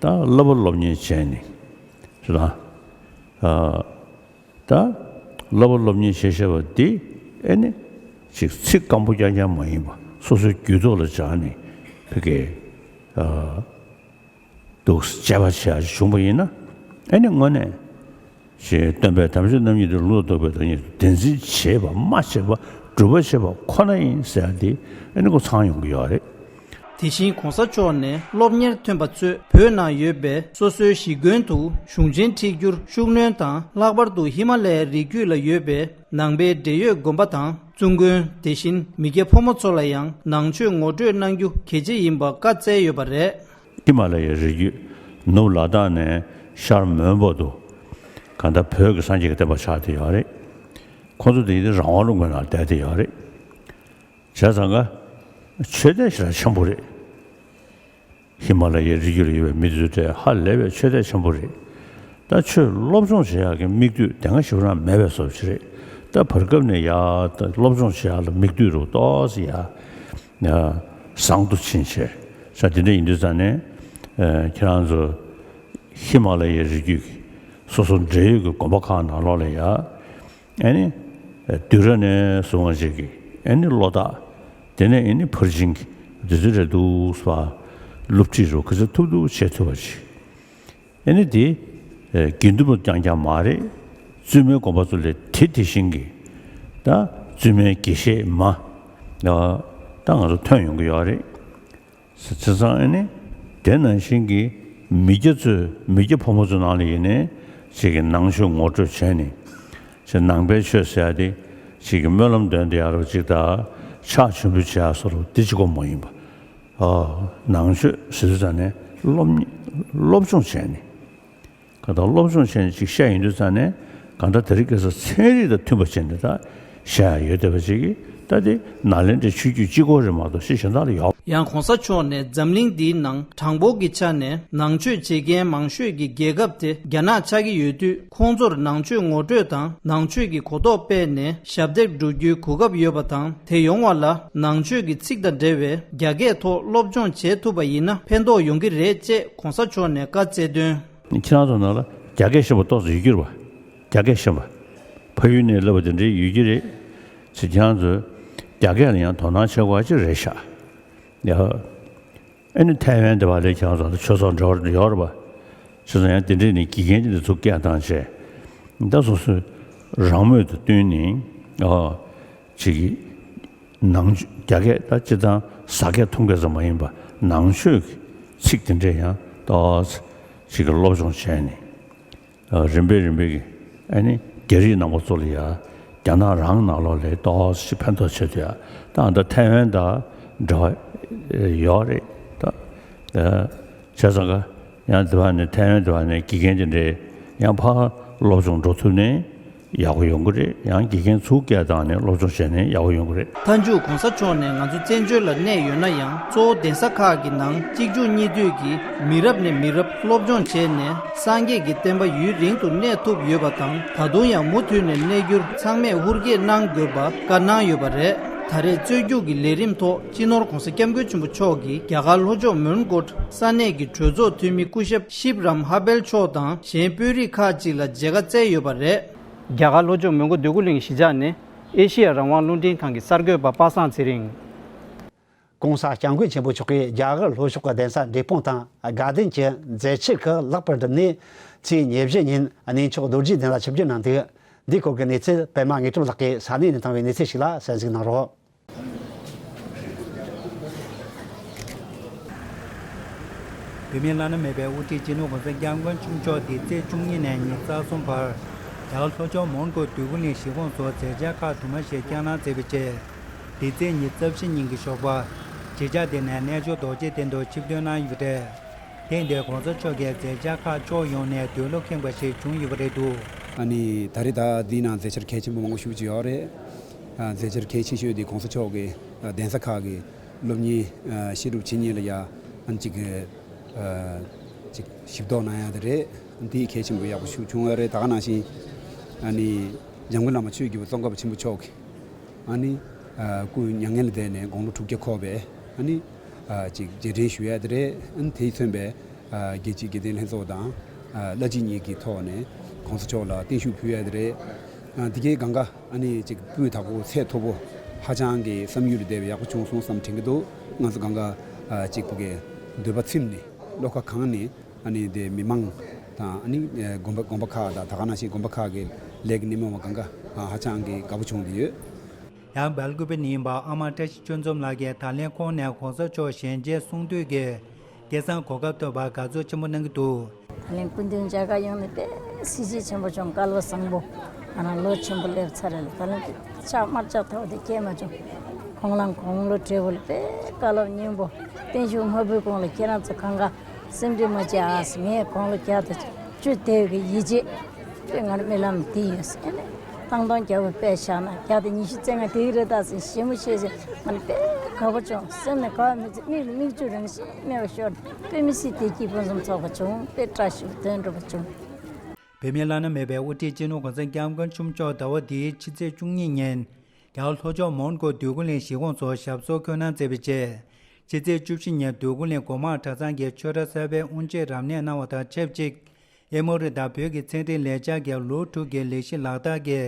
ད་བསླབ་པ་སློབ་གཉེར་བྱས་ནས་རེད་ད། ཨ་ད་བསླབ་པ་སློབ་གཉེར་བྱེད་ཤེས་པ་འདི་ཨེ་ནི་ཅིག་ཚིག་སྐམ་པོ་རྐྱང་རྐྱང་མ་ཡིན་པ་སོ་སོའི་རྒྱུད་ཐོག་ལ་སྦྱངས་ནས་ཕ་གིར་ཨ་འདུག་དཔྱད་པ་བྱེད་ཡག་བྱུང་པ་ཡིན་ན། ཨེ་ནི་དངོས་གནས་ཅིག་སྟོན་པའི་དམ་ཆོས་རྣམ་གཉིས་དེ་ལུང་དང་རྟོགས་པའི་བདག་ཉིད་དུ་བདེན་འཛིན་བྱེད་པ་སྨྲ་བྱེད་པ་སྒྲུབ་པ་བྱེད་པ་ཁོ་ན་ཡིན་ཟེར་ཡག་དེ་ཨེ་ནི་ཁོ་ཚང་ཡོང་གི་ཡོད་རེད། དེ་བཞིན་༸གོང་ས་མཆོག་ནས་སློབ་གཉེར་ཐོན་པ་ཚོས་བོད་ནང་ཡོད་པའི་སོ་སོའི་གཞིས་དགོན་དུ་གཞུང་ཆེན་ཁྲིད་རྒྱུར་ཤུགས་སྣོན་དང་། ལྷག་པར་དུ་ཧི་མ་ལ་ཡའི་རི་རྒྱུད་ལ་ཡོད་པའི་ནང་པའི་འབྲེལ་ཡོད་དགོན་པ་དང་བཙུན་དགོན། དེ་བཞིན་མི་སྐྱ་ཕོ་མོ་ཚོ་ལ་ཡང་ནང་ཆོས་ངོ་སྤྲོད་གནང་རྒྱུ་གལ་ཆེ་ཡིན་པ་བཀའ་སྩལ་ཡོད་པ་རེད། ཧི་མ་ལ་ཡའི་རི་རྒྱུད་ནུབ་ལ་དྭགས་ནས་ཤར་མོན་བར་དུ་གང་ལྟར་བོད་ཀྱི་སངས་རྒྱས་ཀྱི་བསྟན་པ་ཆགས་བསྡད་ཡོད་རེད། ཁོང་ཚོ་དེ་ཡིན་དུས་རང་དབང་ལུང་པའི་ནང་བསྡད་བསྡད་ཡོད་རེད། བྱས་ཙང་ཀ་ཆོས་དད་ཞེ་དྲག་ཆེན་པོ་རེད། ཧི་མ་ལ་ཡའི་རི་རྒྱུད་ལ་ཡོད་པའི་མི་དེ་ཚོ་ཧ་ལས་པའི་ཆོས་དད་ཆེན་པོ་རེད། ད་ཆོས་སློབ་སྦྱོང་བྱེད་ཡག་གི་མིག་ལྟོས་དེ་སྔ་ཞིག་རང་མེད་པའི་བཟོ་ཅིག་རེད། ད་བར་སྐབས་ནས་ཡ་ད་སློབ་སྦྱོང་བྱེད་ཡག་ལ་མིག་ལྟོས་རུ་ཏོག་ཙམ་ཡ་ཡ་བཟང་དུ་ཕྱིན་བྱས། ས་དེ་འདྲ་ཡིན་དུས་ཙང་ནས་ཨ་ཁྱེད་རང་ཚོ་ཧི་མ་ལ་ཡའི་རི་རྒྱུད་ཀྱི་སོ་སོ་འབྲེལ་ཡོད་ཀྱི་དགོན་པ་ཁག་ནང་ལོགས་ལ་ཡ། ཨ་ནི་བསྡུས་གྲྭ་ནས་བཟུང་བ་ཅིག་གིས་ཨ་ནི་བློ་ཐག་དེ་ནས་ཨ་ནི་ཕར་ཕྱིན་གྱི་འདི་ཚོ་རེད་འདུག་ཟེར་བ། སློབ་ཁྲིད་རུ་ག་ཚོད་ཐུབ་ཐུབ་བྱེད་ཐུབ་པ་ཅིག་ཨ་ནི་དེ་དགེ་འདུན་པ་རྐྱང་རྐྱང་མ་རེད། བཙུན་མའི་དགོན་པ་ཚོ་ལས་དེ་དེ་བཞིན་གྱི་ད་བཙུན་མའི་དགེ་བཤེས་མ་ད་ང་ཚོ་ཐོན་ཡོང་གི་ཡོད་རེད། བྱས་ཙང་ཨ་ནི་དེ་ནང་བཞིན་གྱི་མི་སྐྱ་ཚོས་མི་སྐྱ་ཕོ་མོ་ཚོའི་ནང་ལ་ཡིན་ནའི་ཅིག་གི་ནང་ཆོས་ངོ་སྤྲོད་བྱས་ནས་ཅིག་ནང་པའི་ཆོས་ཟེར་ཡ་དེ་ཅིག་གི་སྨོན་ལམ་འདོན་བསྡད་ཡ་རོ་ཅིག་དང་ཕྱག་མཆོད་འབུལ་བྱེད་ཡ་སོགས་དེ་གཅིག་པོ་མ་ཡིན་པ། ཨ་ནང་ཆོས་ཟེར་དུས་ཙང་ནས་སློབ་གཉེར་སློབ་སྦྱོང་བྱས་ནས། གང་ལྟར་སློབ་སྦྱོང་བྱས་ནས་ཅིག་བཤད་ཡོང་དུས་ཙང་ནས་གང་ལྟར་དེ་རིང་ཁ་སང་ཚན་རིག་དང་མཐུན་པ་བྱས་ནས་ད་བཤད་ཡ་ཡོད་བསྡད་པ་ཅིག་གིས་ད་དེ་ནཱ་ལེནྡྲའི་ཆོས་བརྒྱུད་གཅིག་པོ་རེད་མ་གཏོགས་ཕྱི་གཞན་དག་ལ་ཡོད། ཡང་༸གོང་ས་མཆོག་ནས་འཛམ་གླིང་འདིའི་ནང་གྲངས་འབོར་གྱི་ཆ་ནས་ནང་ཆོས་བྱེད་མཁན་མང་ཤོས་ཀྱི་རྒྱལ་ཁབ་དེ་རྒྱ་ནག་ཆགས་ཀྱི་ཡོད་དུས། ཁོང་ཚོར་ནང་ཆོས་ངོ་སྤྲོད་དང་ནང་ཆོས་ཀྱི་གོ་རྟོགས་སྤེལ་ནས་ཞབས་འདེགས་སྒྲུབ་རྒྱུའི་གོ་སྐབས་ཡོད་པ་དང་། དེ་ཡོང་བ་ལ་ནང་ཆོས་ཀྱི་ཚིག་དང་འབྲེལ་བའི་རྒྱ་སྐད་ཐོག་སློབ་སྦྱོང་བྱེད་ཐུབ་པ་ཡིན་ན་ཕན་ཐོགས་ཡོང་གི་རེད་ཅེས་༸གོང་ས་མཆོག་ནས་བཀའ་སྩལ་དོན། ཁྱེད་རང་ཚོ་ནང་ལ་རྒྱ་སྐད་ཤེས་པ་ཏོག་ཙམ་ཡོད་ཀྱི་རེད་པ། རྒྱ་སྐད་ཤེས་པ། ཕ་ཡུལ་ནས་བསླབས་པ་དེ་འདྲའི་ཡོད་ཀྱི་རེད། ཅེས་ཁྱེད་རང་ཚོས་རྒྱ་སྐད་ལ་ཡང་དོ་སྣང་བྱེད་དགོས་པ་ཅིག་རེད་ཤག་ཡ། ཨ་ནི་ཐའེ་ཝན་དེ་བ་ལས་ཁྱེད་རང་ཚོ་ཆོས་ཚོགས་འབྲེལ་བ་ཡོད་རེད་པ། ཆོས་ཚོགས་ཡང་དེ་འདྲས་ནས་དགེ་རྒན་དེ་འདྲ་ཚུར་སྐད་བཏང་བྱས། ད་སོ་སོའི་རང་མོས་དང་བསྟུན་ནས་ཨ་ཅིག་གིས་ནང་རྒྱ་སྐད་ད་སྤྱིར་བཏང་ཟ་སྐད་འཐུང་སྐད་ཙམ་མ་ཡིན་པ་ནང་ཆོས་ཀྱི་ཚིག་དེ་འདྲས་ཡང་ཏོག་ཙམ་ཅིག་གི་སློབ་སྦྱོང་བྱས་ནས། རིམ་པས་རིམ་པས་ཀྱིས་ཨ་ནི་རྒྱ་རིགས་ནང་པ་ཚོ་ལ་ཡ་རྒྱ་ནག་རང་ནང་ལོགས་ལ་ཏོག་ཙམ་ཕན་ཐོགས་ཆེད་དུ་ཡ་ད་ཨ་ད་ཐའེ་ཝན་དང་འབྲེལ་བ་ཡོད་རེད་ད། བྱས་ཙང་ཀ་ཡང་དེ་བ་ནས་ཐའེ་ཝན་དེ་བ་ནས་དགེ་རྒན་དེ་འདྲས་ཡང་ཕར་སློབ་སྦྱོང་འགྲོ་ཐུབ་ནས་ ཡག་པོ་ཡོང་གི་རེད། ཡང་དགེ་རྒན་ཚུར་སྐད་བཏང་ནས་སློབ་སྦྱོང་བྱས་ནས་ཡག་པོ་ཡོང་གི་རེད། མཐའ་མཇུག་གོང་ས་མཆོག་ནས་ང་ཚོ་བཙན་བྱོལ་ལ་གནས་ཡོད་ན་ཡང་གཙོ་བོ་གདན་ས་ཁག་གི་ནང་གཅིག་མཇུག་གཉིས་མཐུད་ཀྱིས་མི་རབས་ནས་མི་རབས་སློབ་སྦྱོང་བྱས་ནས་སངས་རྒྱས་ཀྱི་བསྟན་པ་ཡུན་རིང་དུ་གནས་ཐུབ་ཡོད་པ་དང་། ད་དུང་ཡང་མུ་མཐུད་ནས་གནས་རྒྱུར་ཚང་མས་ཧུར་བསྐྱེད་གནང་དགོས་པ་བཀའ་གནང་ཡོད་པ་རེད། ད་རེས་རྩོད་རྒྱུགས་ཀྱི་ལས་རིམ་ཐོག་སྤྱི་ནོར་༸གོང་ས་༸སྐྱབས་མགོན་ཆེན་པོ་མཆོག་གིས་རྒྱ་གར་ལྷོ་ཕྱོགས་མོན་གྷོ་ས་གནས་ཀྱི་གྲོས་ཚོགས་འཐུས་མི་སྐུ་ཞབས་ཤིབ་རམ་ཧ་བེལ་མཆོག་དང་གཞན་དཔོན་རིགས་ཁག་ཅིག་ལ་མཇལ་ཁ་བསྩལ་ཡོད་པ་རེད། རྒྱ་གར་ལྷོ་ཕྱོགས་མོན་གྷོ་འདོད་རྒུ་གླིང་གཞིས་ཆགས་ནས་ཨེ་ཤེ་ཡ་རང་དབང་རླུང་འཕྲིན་ཁང་གི་གསར་འགོད་པ་པ་སངས་ཚེ་རིང་། ༸གོང་ས་༸སྐྱབས་མགོན་ཆེན་པོ་མཆོག་གིས་རྒྱ་གར་ལྷོ་ཕྱོགས་ཀྱི་གདན་ས་འབྲས་སྤུངས་དང་དགའ་ལྡན་གྱི་མཛད་འཆར་ཁག་ལེགས་པར་བསྒྲུབས་ནས། ཚེས་ཉེར་བཞི་ཉིན་གནས་མཆོག་རྡོ་རྗེ་གདན་ལ་ཆིབས་བསྒྱུར་གནང་འདུག། འདིའི་སྐོར་གྱི་གནས་ཚུལ་པད་མ་དངོས་གྲུབ་ལགས་ཀྱིས་ས་གནས་ནས་བཏང་བའི་གནས་ཚུལ་ཞིག་ལ་གསན་གཟིགས་གནང་རོགས། བོད་མིའི་བླ་ན་མེད་པའི་དབུ་ཁྲིད་སྤྱི་ནོར་༸གོང་ས་༸སྐྱབས་མགོན་ཆེན་པོ་མཆོག་འདི་ཚེས་བཅུ་གཉིས་ནས་ཉེར་གསུམ་བར་རྒྱ་གར་ལྷོ་ཕྱོགས་མོན་གྷོ་འདོད་རྒུ་གླིང་གཞིས་ཁོངས་སུ་མཛད་འཆར་ཁག་དུ་མ་ཞིག་བསྐྱངས་གནང་མཛད་པའི་རྗེས། འདི་ཚེས་ཉེར་བཞི་ཉིན་གྱི་ཞོགས་པ་གཞིས་ཆགས་དེ་ནས་གནས་མཆོག་རྡོ་རྗེ་གདན་དུ་ཆིབས་བསྒྱུར་གནང་ཡོད་པ་རེད། ཐེངས་འདིར་༸གོང་ས་མཆོག་གི་མཛད་འཆར་ཁག་ཕྱོགས་ཡོངས་ནས་འདོད་བློ་ཁེངས་པ་ཞིག་བྱུང་ཡོད་པ་རེད་འདུག། ཨ་ནི་ད་རེས་ད་འདིའི་ནང་མཛད་འཆར་གལ་ཆེན་པོ་མང་པོ་ཞེ་པོ་ཅིག་ཡོད་རེད། ཨ། མཛད་འཆར་གལ་ཆེ་ཤོས་དེ་༸གོང་ས་མཆོག་གི་གདན་ས་ཁག་གི་སློབ་གཉེར་བཤད་སྒྲུབ་བྱེད་མཁན་ལ་ཡ་ཨ་ནི་ཅིག་ཨ་ཅིག་ཞིབ་ཐོག་གནང་ཡ་དེ་རེད། དེ་གལ་ཆེན་པོ་ཡག་པོ་ཞིག་བྱུང་ཡོད་རེད། ད་ག་ནང་བཞིན་ཨ་ནི་འཇམ་མགོན་བླ་མ་ཆོས་ཀྱི་བུ་ཙོང་ཁ་པ་ཆེན་པོ་མཆོག་གི་ཨ་ནི་ཨ་སྐུ་མྱ་ངན་ལས་འདས་ནས་དགུང་ལོ་དྲུག་བརྒྱ་འཁོར་བའི་ཨ་ནི་ཨ་ཅིག་རྗེས་དྲན་ཞུ་ཡ་དེ་རེད། ཨ་ནི་དེས་མཚོན་པའི་ཨ་རྒྱལ་སྤྱིའི་དགེ་ལྡན་ལྷན་ཚོགས་དང་ཨ་བླ་སྤྱི་གཉིས་ཀྱི་ཐོག་ནས་༸གོང་ས་མཆོག་ལ་བརྟན་བཞུགས་ཕུལ་ཡ་དེ་རེད། ཨ་དེ་གའི་གང་ག་ཨ་ནི་ཅིག་སྤུས་དག་པོ་ཚད་མཐོ་པོ་ཧ་ཅང་གི་བསམ་ཡུལ་ལས་འདས་པའི་ཡག་པོ་བྱུང་སོང་བསམ་དྲན་གྱི་འདུག། ང་ཚོ་གང་ག་ཨ་ཅིག་པུ་གའི་འདོད་པ་ཚིམ་ནས་བློ་ཁ་གང་ནས་ཨ་ནི་དེ་མི་མང་དང་ཨ་ནི་ཨ་དགོན་པ་དགོན་པ་ཁག་དང་ད་ག་ནང་བཞིན་དགོན་པ་ཁག་གི་ལས་ཀྱི་སྣེ་མོ་བ་གང་ག་ཨ་ཧ་ཅང་གི་དགའ་པོ་བྱུང་བསྡད་ཡོད། ཡང་སྦེལ་ཀོབ་ནས་ཡིན་པ་ཨ་མ་བཀྲ་ཤིས་ཆོས་འཛོམས་ལགས་ཀྱིས་ད་ལན་ཁོང་ནས་༸གོང་ས་མཆོག་ཞལ་མཇལ་གསུང་དུས་ཀྱི་སྐལ་བཟང་གོ་སྐབས་ཐོབ་པར་དགའ་ཚོར་ཆེན་པོ་གནང་གི་འདུག། ད་ལན་སྐུ་མདུན་མཇལ་ཁ་ཡོང་ནས་དཔེ་གཟི་བརྗིད་ཆེན་པོ་བྱུང་། སྐལ་བ་བཟང་པོ། ང་རང་ལོ་ཆེན་པོ་སླེབས་ཚར་རེད་ལ། ད་ལན་ཕྱག་དམར་ལྕགས་ཐོག་དེ་སྐྱེས་མ་བྱུང་། ཁོང་རང་དགུང་ལོ་བགྲེས་པོ་ལ་དཔེ་བཀའ་སློབ་སྙིང་པོ། བརྟན་བཞུགས་མ་ཕུལ་གོང་ལ་ཁྱེད་རང་ཚོ་གང་ག་སེམས་ཁྲལ་མ་བྱེད་ཨ་ཟེར། ངས་དགུང་ལོ་བརྒྱ་དང་བཅུ་དེ་གི་ཡིད་ཆེས། དཔེ་ང་རང་རྨི་ལམ་དེ་ཡོད་ཟེར་ནས། སྟོང་སྟོང་རྒྱབ་པ་དཔེ་བཞག་ན་བརྒྱ་དང་ཉི་ཤུ་རྩ་ལྔ་དེ་གི་རེད་ད་ཟེར་ཞེ་མོ་བཤད་ཟེར། ང་ནི་དཔེ་དགའ་པོ་བྱུང་། སེམས་ནས་དགའ་བ་མི་ཚོར། མིག་ལ་མིག་ཆུ་རང་བཞིན་མེད་པ་ཤོར། དཔེ་མི་སྲིད་བདེ་སྐྱིད་ཕུན་སུམ་ཚོགས་པ་བྱུང་། དཔེ་བཀྲ་ཤིས་པ་དོན་འགྲུབ་པ་བྱུང་། བོད་མིའི་བླ་ན་མེད་པའི་དབུ་ཁྲིད་སྤྱི་ནོར་༸གོང་ས་༸སྐྱབས་མགོན་ཆེན་པོ་མཆོག་ཟླ་བ་འདིའི་ཕྱི་ཚེས་བཅུ་གཉིས་ཉིན་རྒྱ་གར་ལྷོ་ཕྱོགས་མོན་གྷོ་འདོད་རྒུ་གླིང་གཞིས་ཁོངས་སུ་ཞབས་སོར་འཁོད་གནང་མཛད་པའི་རྗེས། ཕྱི་ཚེས་བཅུ་བཞི་ཉིན་འདོད་རྒུ་གླིང་སྒོ་མང་གྲྭ་ཚང་གི་ཆོས་གྲྭ་གསར་པའི་དབུ་འབྱེད་རབ་གནས་གནང་བ་དང་ཆབས་ཅིག། ཨེ་མོ་རི་དང་བོད་ཀྱི་ཚན་རིག་ལས་འཆར་གྱི་ལོ་དྲུག་གི་ལས་གཞི་ལག་བསྟར་གྱི་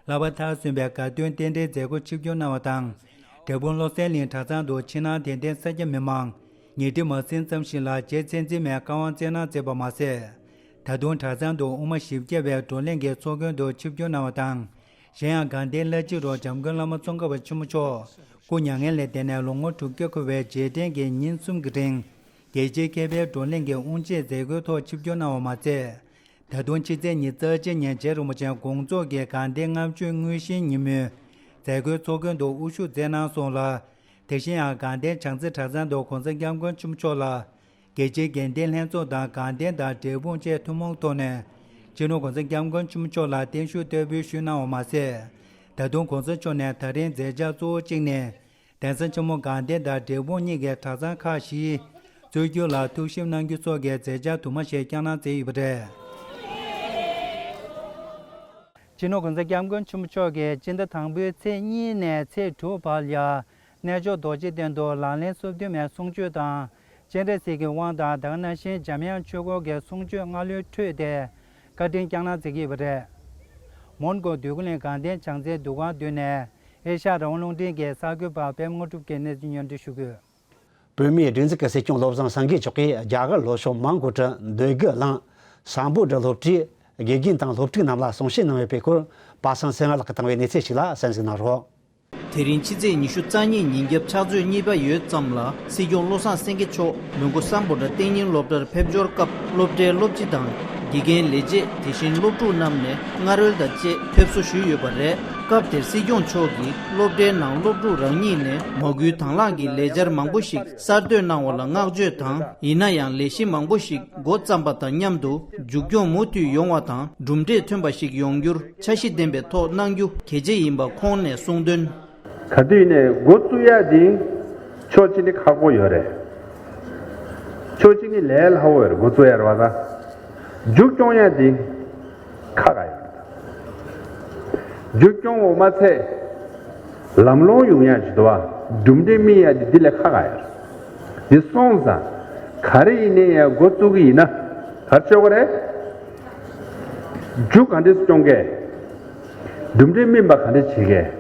ལྷག་པར་མཐར་སོན་པའི་དགའ་སྟོན་རྟེན་འབྲེལ་མཛད་སྒོ་ཆིབས་བསྒྱུར་གནང་བ་དང་། འབྲས་སྤུངས་བློ་གསལ་གླིང་གྲྭ་ཚང་དུ་ཕྱི་ནང་དད་ལྡན་སེར་སྐྱ་མི་མང་ཉིས་ཁྲི་མ་ཟིན་ཙམ་ཞིག་ལ་རྗེ་མཚན་འཛིན་མའི་བཀའ་དབང་སྩལ་གནང་མཛད་པ་མ་ཟད། ད་དུང་གྲྭ་ཚང་དུ་དབུ་མ་བཞི་བརྒྱ་པའི་བགྲོ་གླེང་གི་ཚོགས་མགོན་དུ་ཆིབས་བསྒྱུར་གནང་བ་དང་། གཞན་ཡང་དགའ་ལྡན་བླ་སྤྱི་རུ་འཇམ་མགོན་བླ་མ་ཙོང་ཁ་པ་ཆེན་པོ་མཆོག་སྐུ་མྱ་ངན་ལས་འདས་ནས་ལོ་ངོ་དྲུག་བརྒྱ་འཁོར་བའི་རྗེས་དྲན་གྱི་ཉིན་གསུམ་གྱི་རིང་། རྒྱལ་སྤྱིའི་མཁས་པའི་བགྲོ་གླེང་གི་དབུ་འབྱེད་མཛད་སྒོའི་ཐོག་ཆིབས་བསྒྱུར་གནང་བ་མ་ཟད། ད་དུང་ཕྱི་ཚེས་ཉེར་གཅིག་ཉིན་རྗེ་རིན་པོ་ཆེ་དགོངས་རྫོགས་ཀྱི་དགའ་ལྡན་ལྔ་མཆོད་དངོས་གཞིའི་ཉིན་མོའི་མཛད་སྒོའི་ཚོགས་མགོན་དུ་དབུ་བཞུགས་མཛད་གནང་སོང་ལ། དེ་བཞིན་ཡང་དགའ་ལྡན་བྱང་རྩེ་གྲྭ་ཚང་དུ་༸གོང་ས་༸སྐྱབས་མགོན་ཆེན་པོ་མཆོག་ལ། རྒྱལ་སྤྱིའི་དགེ་ལྡན་ལྷན་ཚོགས་དང་དགའ་ལྡན་དང་འབྲས་སྤུངས་བཅས་ཐུན་མོང་ཐོག་ནས་སྤྱི་ནོར་༸གོང་ས་༸སྐྱབས་མགོན་ཆེན་པོ་མཆོག་ལ་བརྟན་བཞུགས་བསྟར་འབུལ་ཞུས་གནང་བ་མ་ཟད། ད་དུང་༸གོང་ས་མཆོག་ནས་ད་རིང་མཛད་འཆར་གཙོ་བོ་གཅིག་ནི། གདན་ས་ཆེན་མོ་དགའ་ལྡན་དང་འབྲས་སྤུངས་གཉིས་ཀྱི་གྲྭ་ཚང་ཁག་བཞིའི་གཙོ་གྱུར་ལ་ཐུགས་ཞིབ་གནང་རྒྱུ་སོགས་ཀྱི་མཛད་འཆར་དུ་མ་ཞིག་བསྐྱངས་གནང་མཛད་ཡོད་པ་རེད། སྤྱི་ནོར་༸གོང་ས་༸སྐྱབས་མགོན་ཆེན་པོ་མཆོག་གིས་སྤྱི་ཟླ་དང་པོའི་ཚེས་གཉིས་ནས་ཚེས་དྲུག་བར་ཡ། གནས་མཆོག་རྡོ་རྗེ་གདན་དུ་ལག་ལེན་སོ་བདུན་མའི་གསུང་ཆོས་དང་། སྤྱན་རས་གཟིགས་ཀྱི་དབང་དང་དེ་ག་ནང་བཞིན་འཇམ་དབྱངས་ཆོས་འཁོར་གྱི་གསུང་ཆོས་སྔ་ལོའི་འཕྲོས་ཏེ་བཀའ་དྲིན་བསྐྱངས་གནང་མཛད་ཀྱི་ཡོད་པ་རེད། མོན་གྷོ་འདོད་རྒུ་གླིང་དགའ་ལྡན་བྱང་རྩེའི་འདུ་ཁང་མདུན་ནས་ཨེ་ཤ་ཡ་རང་དབང་རླུང་འཕྲིན་གྱི་གསར་འགོད་པ་པད་མ་དངོས་གྲུབ་ཀྱིས་གནས་ཚུལ་སྙན་སྒྲོན་ཞུ་གི་ཡོད། བོད་མིའི་སྒྲིག་འཛུགས་ཀྱི་སྲིད་སྐྱོང་བློ་བཟང་སེང་གེ་མཆོག་གིས་རྒྱ་གར་ལྷོ་ཕྱོགས་མོན་གྷོ་ཁྲི་འདོད་རྒུ་གླིང་སམ་བྷོ་ཊ་སློབ་གྲྭའི་དགེ་རྒན་དང་སློབ་ཕྲུག་རྣམས་ལ་གསུང་བཤད་གནང་ཡོད་པའི་སྐོར་པ་སངས་ཚེ་རིང་ལགས་ཀྱིས་བཏང་བའི་གནས་ཚུལ་ཞིག་ལ་གསན་གཟིགས་གནང་རོགས། དེ་རིང་ཕྱི་ཚེས་ཉི་ཤུ་རྩ་གཉིས་ཉིན་རྒྱབ་ཕྱག་ཚོད་གཉིས་པ་ཡོལ་ཙམ་ལ་སྲིད་སྐྱོང་བློ་བཟང་སེང་གེ་མཆོག་མོན་གྷོ་སམ་བྷོ་ཊ་གཏན་ཉིན་སློབ་གྲྭར་ཕེབས་འབྱོར་སྐབས་སློབ་གྲྭའི་སློབ་སྤྱི་དང་དགེ་རྒན་ལས་བྱེད་དེ་བཞིན་སློབ་ཕྲུག་རྣམས་ནས་སྔ་རོལ་དང་བཅས་ཕེབས་བསུ་ཞུས་ཡོད་པ་རེད། སྐབས་དེར་སྲིད་སྐྱོང་མཆོག་གིས་སློབ་གྲྭའི་ནང་སློབ་ཕྲུག་རང་ཉིད་ནས་མ་སྐུལ་དང་བླངས་ཀྱིས་ལས་འཆར་མང་པོ་ཞིག་གསར་གཏོད་གནང་བ་ལ་བསྔགས་བརྗོད་དང་། ཡིན་ན་ཡང་ལས་གཞི་མང་པོ་ཞིག་འགོ་བརྩམས་པ་དང་མཉམ་དུ་མཇུག་སྐྱོང་མུ་མཐུད་ཡོང་བ་དང་། གྲུབ་འབྲས་ཐོན་པ་ཞིག་ཡོང་རྒྱུར་འཆར་གཞི་ལྡན་པའི་ཐོག་གནང་རྒྱུ་གལ་ཆེ་ཡིན་པ་ཁོང་ནས་གསུངས་དོན། ག་དུས་ནས་འགོ་བཙུགས་ཡ་དེ་ཕྱོགས་གཅིག་ནས་ཁག་པོ་ཡོད་རེད། ཕྱོགས་གཅིག་ནས་ལས་སླ་བོ་ཡོད་རེད། འགོ་བཙུགས་ཡ་རེད་བ་ད། མཇུག་སྐྱོང་ཡ་དེ་ཁག་ཡོད་རེད། མཇུག་སྐྱོང་བ་མ་ཚད་ལམ་ལྷོང་ཡོང་ཡ་ཅིག་འདུག་བ། གྲུབ་འབྲས་སྨིན་ཡ་དེ་འདི་ལས་ཁག་ཡོད་རེད། འདི་སོང་ཙང་ག་རེ་ཡིན་ནའི་ཡང་འགོ་བཙུགས་ཀྱི་ཡིན་ན་ག་རེ་བྱེད་དགོས་རེད། མཇུག་ག་འདྲས་སྐྱོང་གས། གྲུབ་འབྲས་སྨིན་པ་ག་འདྲས་བྱེད་གས།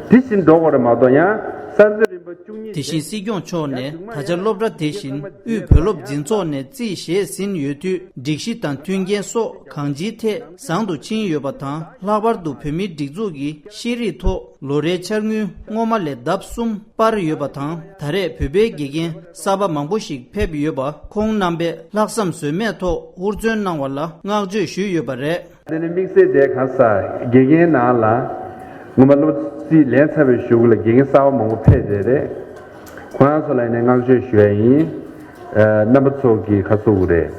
དེ་བཞིན་འགྲོ་དགོས་རེད་མ་གཏོགས་ཡང་གསར་གཏོད་རིམ་པ་བཅུ་གཉིས་དེ་བཞིན་སྲིད་སྐྱོང་མཆོག་ནས་ད་ཆ་སློབ་གྲྭ་དེ་བཞིན་དབུས་བོད་སློབ་འཛིན་ཚོགས་ནས་རྩིས་བཞེས་ཟིན་ཡོད་དུས། སྒྲིག་གཞི་དང་མཐུན་རྐྱེན་སོགས་གང་ཅིའི་ཐད་བཟང་དུ་ཕྱིན་ཡོད་པ་དང་། ལྷག་པར་དུ་བོད་མིའི་སྒྲིག་འཛུགས་ཀྱི་ཤེས་རིག་ཐོག་ལོ་རེའི་འཆར་དངུལ་སྔོན་མ་ལས་ལྡབ་གསུམ་སྤར་ཡོད་པ་དང་། ད་རེས་བོད་པའི་དགེ་རྒན་གསར་པ་མང་པོ་ཞིག་ཕེབས་ཡོད་པ་ཁོང་རྣམ་པས་ལྷག་བསམ་ཟོལ་མེད་ཐོག་ཧུར་བརྩོན་གནང་བ་ལ་བསྔགས་བརྗོད་ཞུས་ཡོད་པ་རེད། དེ་ནི་དམིགས་བསལ་དེ་ག་ས་དགེ་རྒན་ནང་ལ་སྔོན་མ་སློབ་རྩིས་ལེན་ཚར་བའི་གཞུག་ལ་དགེ་རྒན་གསར་པ་མང་པོ་ཕེབས་བསྡད་རེད། ཁོ་རང་ཚོ་ལ་ཡིན་ནའི་བསྔགས་བརྗོད་ཞུ་ཡ་ཡིན། ཨ། རྣམ་པ་ཚོ་གིས་ཁ་གསོ་གི་རེད།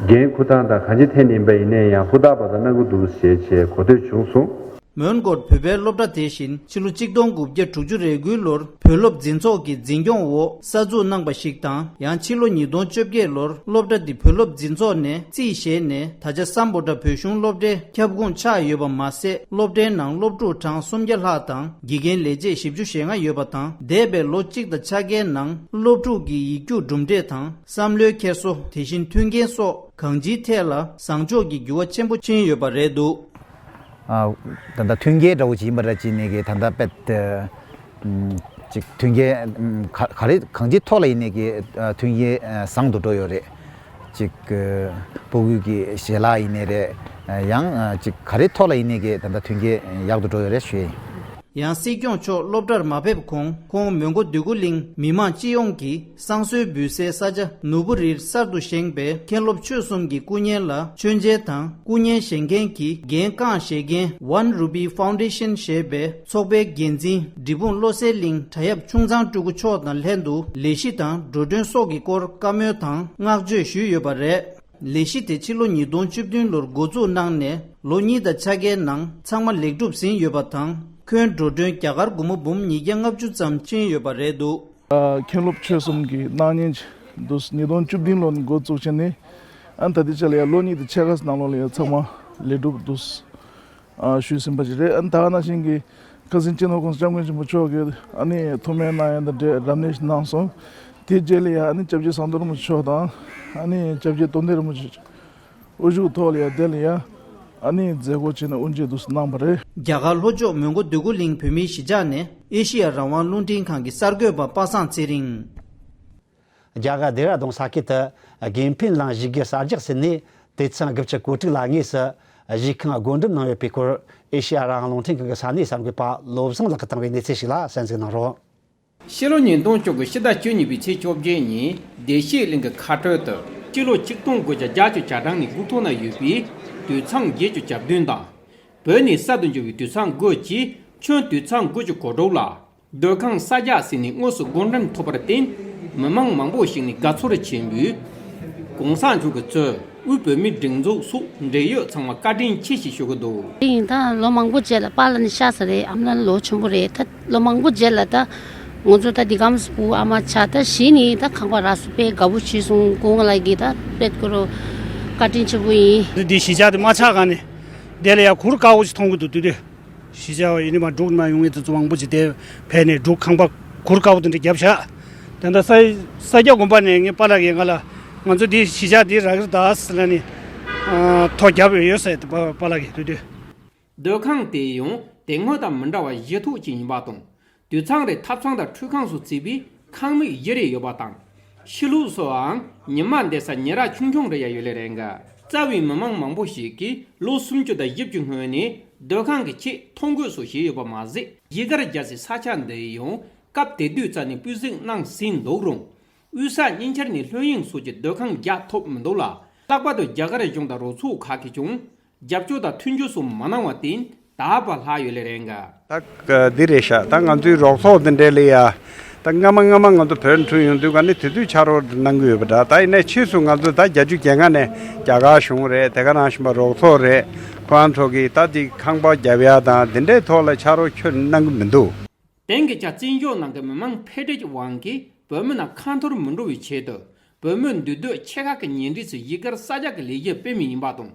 འགན་འཁུར་སྟངས་དང་གང་ཅི་ཐད་ནས་ཡིན་པ་ཡིན་ནའི་ཡང་ཧུར་ཐག་པ་དང་གནང་གི་འདུག་ཞེས་བྱས་གོ་ཐོས་བྱུང་སོང་། མོན་གྷོར་བོད་པའི་སློབ་གྲྭ་དེ་བཞིན་ཕྱི་ལོ་ཆིག་སྟོང་དགུ་བརྒྱ་དྲུག་ཅུ་རེ་དགུའི་ལོར་བོད་སློབ་འཛིན་ཚོགས་ཀྱི་འཛིན་སྐྱོང་འོག་གསར་འཛུགས་གནང་པ་ཞིག་དང་། ཡང་ཕྱི་ལོ་ཉིས་སྟོང་བཅོ་བརྒྱད་ལོར་སློབ་གྲྭ་འདི་བོད་སློབ་འཛིན་ཚོགས་ནས་རྩིས་བཞེས་ནས། ད་ཆ་སམ་བྷོ་ཊ་བོད་གཞུང་སློབ་གྲྭའི་ཁྱབ་ཁོངས་ཆགས་ཡོད་པ་མ་ཟད། སློབ་གྲྭའི་ནང་སློབ་ཕྲུག་གྲངས་སུམ་བརྒྱ་ལྷག་དང་། དགེ་རྒན་ལས་བྱེད་བཞི་བཅུ་ཞེ་ལྔ་ཡོད་པ་དང་། འདས་པའི་ལོ་གཅིག་དང་ཕྱེད་ཀའི་ནང་སློབ་ཕྲུག་གི་ཡིག་རྒྱུགས་གྲུབ་འབྲས་དང་། བསམ་བློའི་འཁྱེར་སོ། དེ་བཞིན་མཐུན་རྐྱེན་སོགས་གང་ཅིའི་ཐད་ལ་བཟང་ཕྱོགས་ཀྱི་འགྱུར་བ་ཆེན་པོ་ཕྱིན་ཡོད་པ་རེད་འདུག་ཨ། ད་ལྟ་མཐུན་རྐྱེན་འདྲ་བོ་ཅིག་ཡིན་པ་འདྲ་ཅིག་ནས་ཀྱི་ད་ལྟ་དཔེ་ཨ། ཅིག་མཐུན་རྐྱེན་ཨ། ག་ག་རེ་གང་ཅིའི་ཐོག་ལ་ཡིན་ནས་ཀྱི་ཨ། མཐུན་རྐྱེན་ཨ། བཟང་དུ་འགྲོ་ཡོད་རེད། ཅིག་ཨ། ཕྲུ་གུ་གི་ཞལ་ལག་ཡིན་ནའི་རེད། ཨ། ཡང་ཨ། ཅིག་ག་རེ་ཐོག་ལ་ཡིན་ནའི་ཀྱི་ད་ལྟ་མཐུན་རྐྱེན་ཡག་ཏུ་འགྲོ་ཡོད་རེད་ཞུ་ཡ་ཡིན། ཡང་སྲིད་སྐྱོང་མཆོག་སློབ་གྲྭར་མ་ཕེབས་གོང་། ཁོང་མོན་གྷོ་འདོད་རྒུ་གླིང་མི་མང་སྤྱི་ཡོངས་ཀྱི་བསང་གསོལ་འབུལ་སའི་ས་ཆ་ནོར་བུ་རིར་གསར་དུ་བཞེངས་པའི་མཁན་སློབ་ཆོས་གསུམ་གྱི་སྐུ་བརྙན་ལ་མཆོད་མཇལ་དང་། སྐུ་བརྙན་བཞེངས་མཁན་གྱི་འགན་རྐང་བཞེས་མཁན་One Ruby Foundation ཞེས་པའི་ཚོགས་པའི་འགན་འཛིན་འབྲས་སྤུངས་བློ་གསལ་གླིང་བྲག་གཡབ་ཆུང་ཚང་སྤྲུལ་སྐུ་མཆོག་དང་ལྷན་དུ་ལས་གཞི་དང་འགྲོ་གྲོན་སོགས་ཀྱི་སྐོར་བཀའ་མོལ་དང་བསྔགས་བརྗོད་ཞུས་ཡོད་པ་རེད། ལས་གཞི་དེ་ཕྱི་ལོ་ཉིས་སྟོང་བཅུ་བདུན་ལོར་འགོ་འཛུགས་གནང་ནས། ལོ་གཉིས་དང་ཕྱེད་ཀའི་ནང་ཚང་མ་ལེགས་གྲུབ་ཟིན་ཡོད་པ་དང་། ཁྱོན་འགྲོ་གྲོན་རྒྱ་གར་སྒོར་མོ་འབུམ་ཉིས་བརྒྱ་ལྔ་བཅུ་ཙམ་ཕྱིན་ཡོད་པ་རེད་འདུག་ཨ། མཁན་སློབ་ཆོས་གསུམ་གྱི་སྣང་བརྙན་ཅིག་འདུག་ཉིས་སྟོང་བཅུ་བདུན་ལོ་ནས་འགོ་བཙུགས་བྱས་ནས། ཨ། ད་ལྟའི་ཆ་ལ་ཡང་ལོ་གཉིས་དང་ཕྱེད་ཀ་ནང་ལོགས་ལ་ཡང་ཚང་མ་ལེགས་གྲུབ་འདུག་ཨ། ཞུས་ཟིན་པ་ཞིག་རེད། ཨ། ད་ག་ནང་བཞིན་གྱི་ཁ་སང་སྤྱི་ནོར་༸གོང་ས་༸སྐྱབས་མགོན་ཆེན་པོ་མཆོག་གིས་ཨ་ནི་ཐུགས་སྨོན་གནང་ཡ་དང་འབྲེལ་རབ་གནས་ཤིག་གནང་སོང་། དེའི་རྗེས་ལ་ཡང་ཨ་ནི་སྐྱབས་རྗེ་ཟམ་གདོང་རིན་པོ་ཆེ་མཆོག་དང་། ཨ་ནི་སྐྱབས་རྗེ་རྟོགས་ལྡན་རིན་པོ་ཆེ་དབུ་བཞུགས་ཐོག་ལ་ཡང་དེ་ལ་ཡང་ཨ་ནི་མཛད་སྒོ་བྱས་ནས་དབུ་འབྱེད་དུ་གནང་བ་རེད། རྒྱ་གར་ལྷོ་ཕྱོགས་མོན་གྷོ་འདོད་རྒུ་གླིང་བོད་མིའི་གཞིས་ཆགས་ནས་ཨེ་ཤེ་ཡ་རང་དབང་རླུང་འཕྲིན་ཁང་གི་གསར་འགོད་པ་པ་སངས་ཚེ་རིང་། རྒྱ་གར་ལྡེ་ར་ལྡུན་ས་ཁུལ་དུ་དགེ་འཕེལ་གླིང་གཞིས་ཀའི་གསར་རྒྱག་ཟིན་ནས། དུད་ཚང་དགུ་བཅུ་གོ་དྲུག་ལ་དངོས་སུ་གཞིས་ཁང་སྒོ་འགྲམ་གནང་ཡོད་པའི་སྐོར། ཨེ་ཤེ་ཡ་རང་དབང་རླུང་འཕྲིན་ཁང་གི་ས་གནས་གསར་འགོད་པ་བློ་བཟང་ལགས་ཀྱིས་བཏང་བའི་གནས་ཚུལ་ཞིག་ལ་གསན་གཟིགས་གནང་རོགས། ཕྱི་ལོ་ཉིས་སྟོང་བཅུ་དགུ་ཕྱི་ཟླ་བཅུ་གཉིས་པའི་ཚེས་བཅོ་བརྒྱད་ཉིན་བདེ་སྐྱིད་གླིང་གི་ཁ་སྤྲོད་དུ། སྤྱི་ལོ་ཆིག་སྟོང་དགུ་བརྒྱ་བརྒྱད་ཅུ་གྱ་གྲངས་ནས་སྒུག་ཐོ་ན་ཡོད་པའི་དུད་ཚང་བརྒྱད་ཅུ་གྱ་བདུན་དང་། བོད་ནས་གསར་དུ་འབྱོར་བའི་དུད་ཚང་དགུ་བཅས་ཁྱོན་དུད་ཚང་དགུ་བཅུ་གོ་དྲུག་ལ། སྡོད་ཁང་གསར་རྒྱག་ཟིན་ནས་དངོས་སུ་སྒོ་འགྲིམ་ཐུབ་པར་བརྟེན། མི་མང་མང་པོ་ཞིག་ནས་དགའ་ཚོར་ཆེན་པོས། གོང་ས་མཆོག་གིས་གཙོས་དབུས་བོད་མིའི་སྒྲིག་འཛུགས་སོགས་འབྲེལ་ཡོད་ཚང་མ་བཀའ་དྲིན་ཆེ་ཞེས་ཞུ་གི་འདུག་དེ་ཡིན་ད་ལོ་མང་པོ་རྗེས་ལ་པཱ་ལགས་ནས་ཤི་ཚར་རེད། ཨ་མ་ལགས་ལོ་ཆུང་པོ་རེད། ད་ལོ་མང་པོ་རྗེས་ལ་ད་ང་ཚོ་ད་འདི་གམ་སྤུ་ཨ་མ་ཆགས། ད་གཞི་ནས་ད་ཁང་པ་རག་སོང་། དཔེ་དགའ་པོ་བྱས་སོང་། སྐུ་ངོ་ལགས་ཀྱིས་ད་དཔེ་ཁོ་རང་བཀའ་དྲིན་ཆེན་པོ་ཡིན། འདི་གཞིས་ཆགས་དེ་མ་ཆགས་གོང་ནས་དེ་ལ་ཡང་གུར་དཀར་པོ་ཞིག་མཐོང་གི་འདུག་དེ་དུས། གཞིས་ཆགས་པ་ཡིན་ནི་མ་འབྲུག་ནས་མར་ཡོང་མཁན་དེ་ཚོ་མང་པོ་ཅིག་དེ་ཕེབས་ནས་འབྲུག་ཁང་པ་གུར་དཀར་པོ་དེ་འདྲ་བརྒྱབ་བཞག་དེ་འདྲ་ས་ས་སྐྱ་དགོན་པ་ནས་ངའི་པཱ་ལགས་ཀྱིས་ང་ལ་ང་ཚོ་འདི་གཞིས་ཆགས་འདི་རག་གི་རེད་ད་ཟེར་ལབ་ནས་ཨ། ཐོ་བརྒྱབ་ཡོད་ཟེར་དེ་པཱ་པཱ་ལགས་ཀྱིས་དུས་དུས། སྡོད་ཁང་དེ་ཡང་དེ་སྔོན་དང་མི་འདྲ་བ་གཞི་ཐོག་ཅིག་ཡིན་པ་དང་། དུད་ཚང་རེ་ཐབ་ཚང་དང་ཁྲུས་ཁང་སོགས་བརྩིས་པའི་ཁང་མིག་བཞི་རེ་ཡོད་པ་དང་། ཕྱི་ལོགས་སུའང་ཉི་མ་འདས་ས་ཉེ་རབས་ཆུང་ཆུང་རེ་ཡང་ཡོད་ལེ་རེད་འགའ། རྩ་བའི་མི་མང་མང་པོ་ཞིག་གིས་ལོ་སུམ་ཅུ་དང་བཞི་བཅུ་སྔོན་ནས་སྡོད་ཁང་གི་ཆེད་ཐོ་འགོད་སོགས་བྱས་ཡོད་པ་མ་ཟད། གཞིས་སྒར་རྒྱལ་སའི་ས་ཆ་འདི་ཡང་སྐབས་དེ་དུས་རྩ་ནས་སྤུས་གཟུགས་གནང་ཟིན་འདུག་རུང་། དབུས་ས་གཉན་ཆར་ནས་ལྷོད་གཡེང་སོགས་ཀྱིས་སྡོད་ཁང་རྒྱག་ཐུབ་མི་འདུག་ལ། ལྷག་པར་དུ་རྒྱ་གར་གཞུང་དང་རོགས་ཚོགས་ཁག་གིས་ཀྱང་། རྒྱབ་སྐྱོར་དང་མཐུན་འགྱུར་སོགས་མ་གནང་བར་བརྟེན། དག་པ་ལྷག་ཡོད་ལེ་རེད་འགའ། ད་འདི་རེད་ཤག་ད་ང་ཚོའི་རོགས་ཚོགས་འདི་འདྲས་ལ་ཡ། ད་སྔ་མ་སྔ་མ་ང་ཚོ་བོད་འཁྲུག་ཡོང་དུས་ག་ནས་དེ་དུས་ཕྱག་རོགས་གནང་གི་ཡོད་པ་འདྲ། ད་ཡིན་ནའི་ཕྱིས་སུ་ང་ཚོ་ད་བརྒྱད་ཅུ་གྱ་ལྔ་ནས་རྒྱ་གར་གཞུང་རེད། དེ་ག་ནང་བཞིན་པ་རོགས་ཚོགས་རེད། ཁོ་རང་ཚོ་གིས་ད་འདི་ཁང་པ་རྒྱབ་ཡ་དང་འདི་འདྲའི་ཐོག་ལ་ཕྱག་རོགས་ཁྱོན་གནང་གི་མི་འདུག་དེང་གི་ཆ་བཙན་བྱོལ་ནང་གི་མི་མང་ཕལ་སྐྲག་གི་དབང་གིས་བོད་མི་རྣམས་ཁ་འཐོར་མི་འགྲོ་བའི་ཆེད་དུ། བོད་མིའི་འདུས་སྡོད་ཆེ་ཁག་གི་ཉེ་འབྲེལ་ཚོས་ཡུལ་གྱར་གསར་རྒྱག་གི་ལས་གཞི་སྤེལ་མུས་ཡིན་པ་དང་།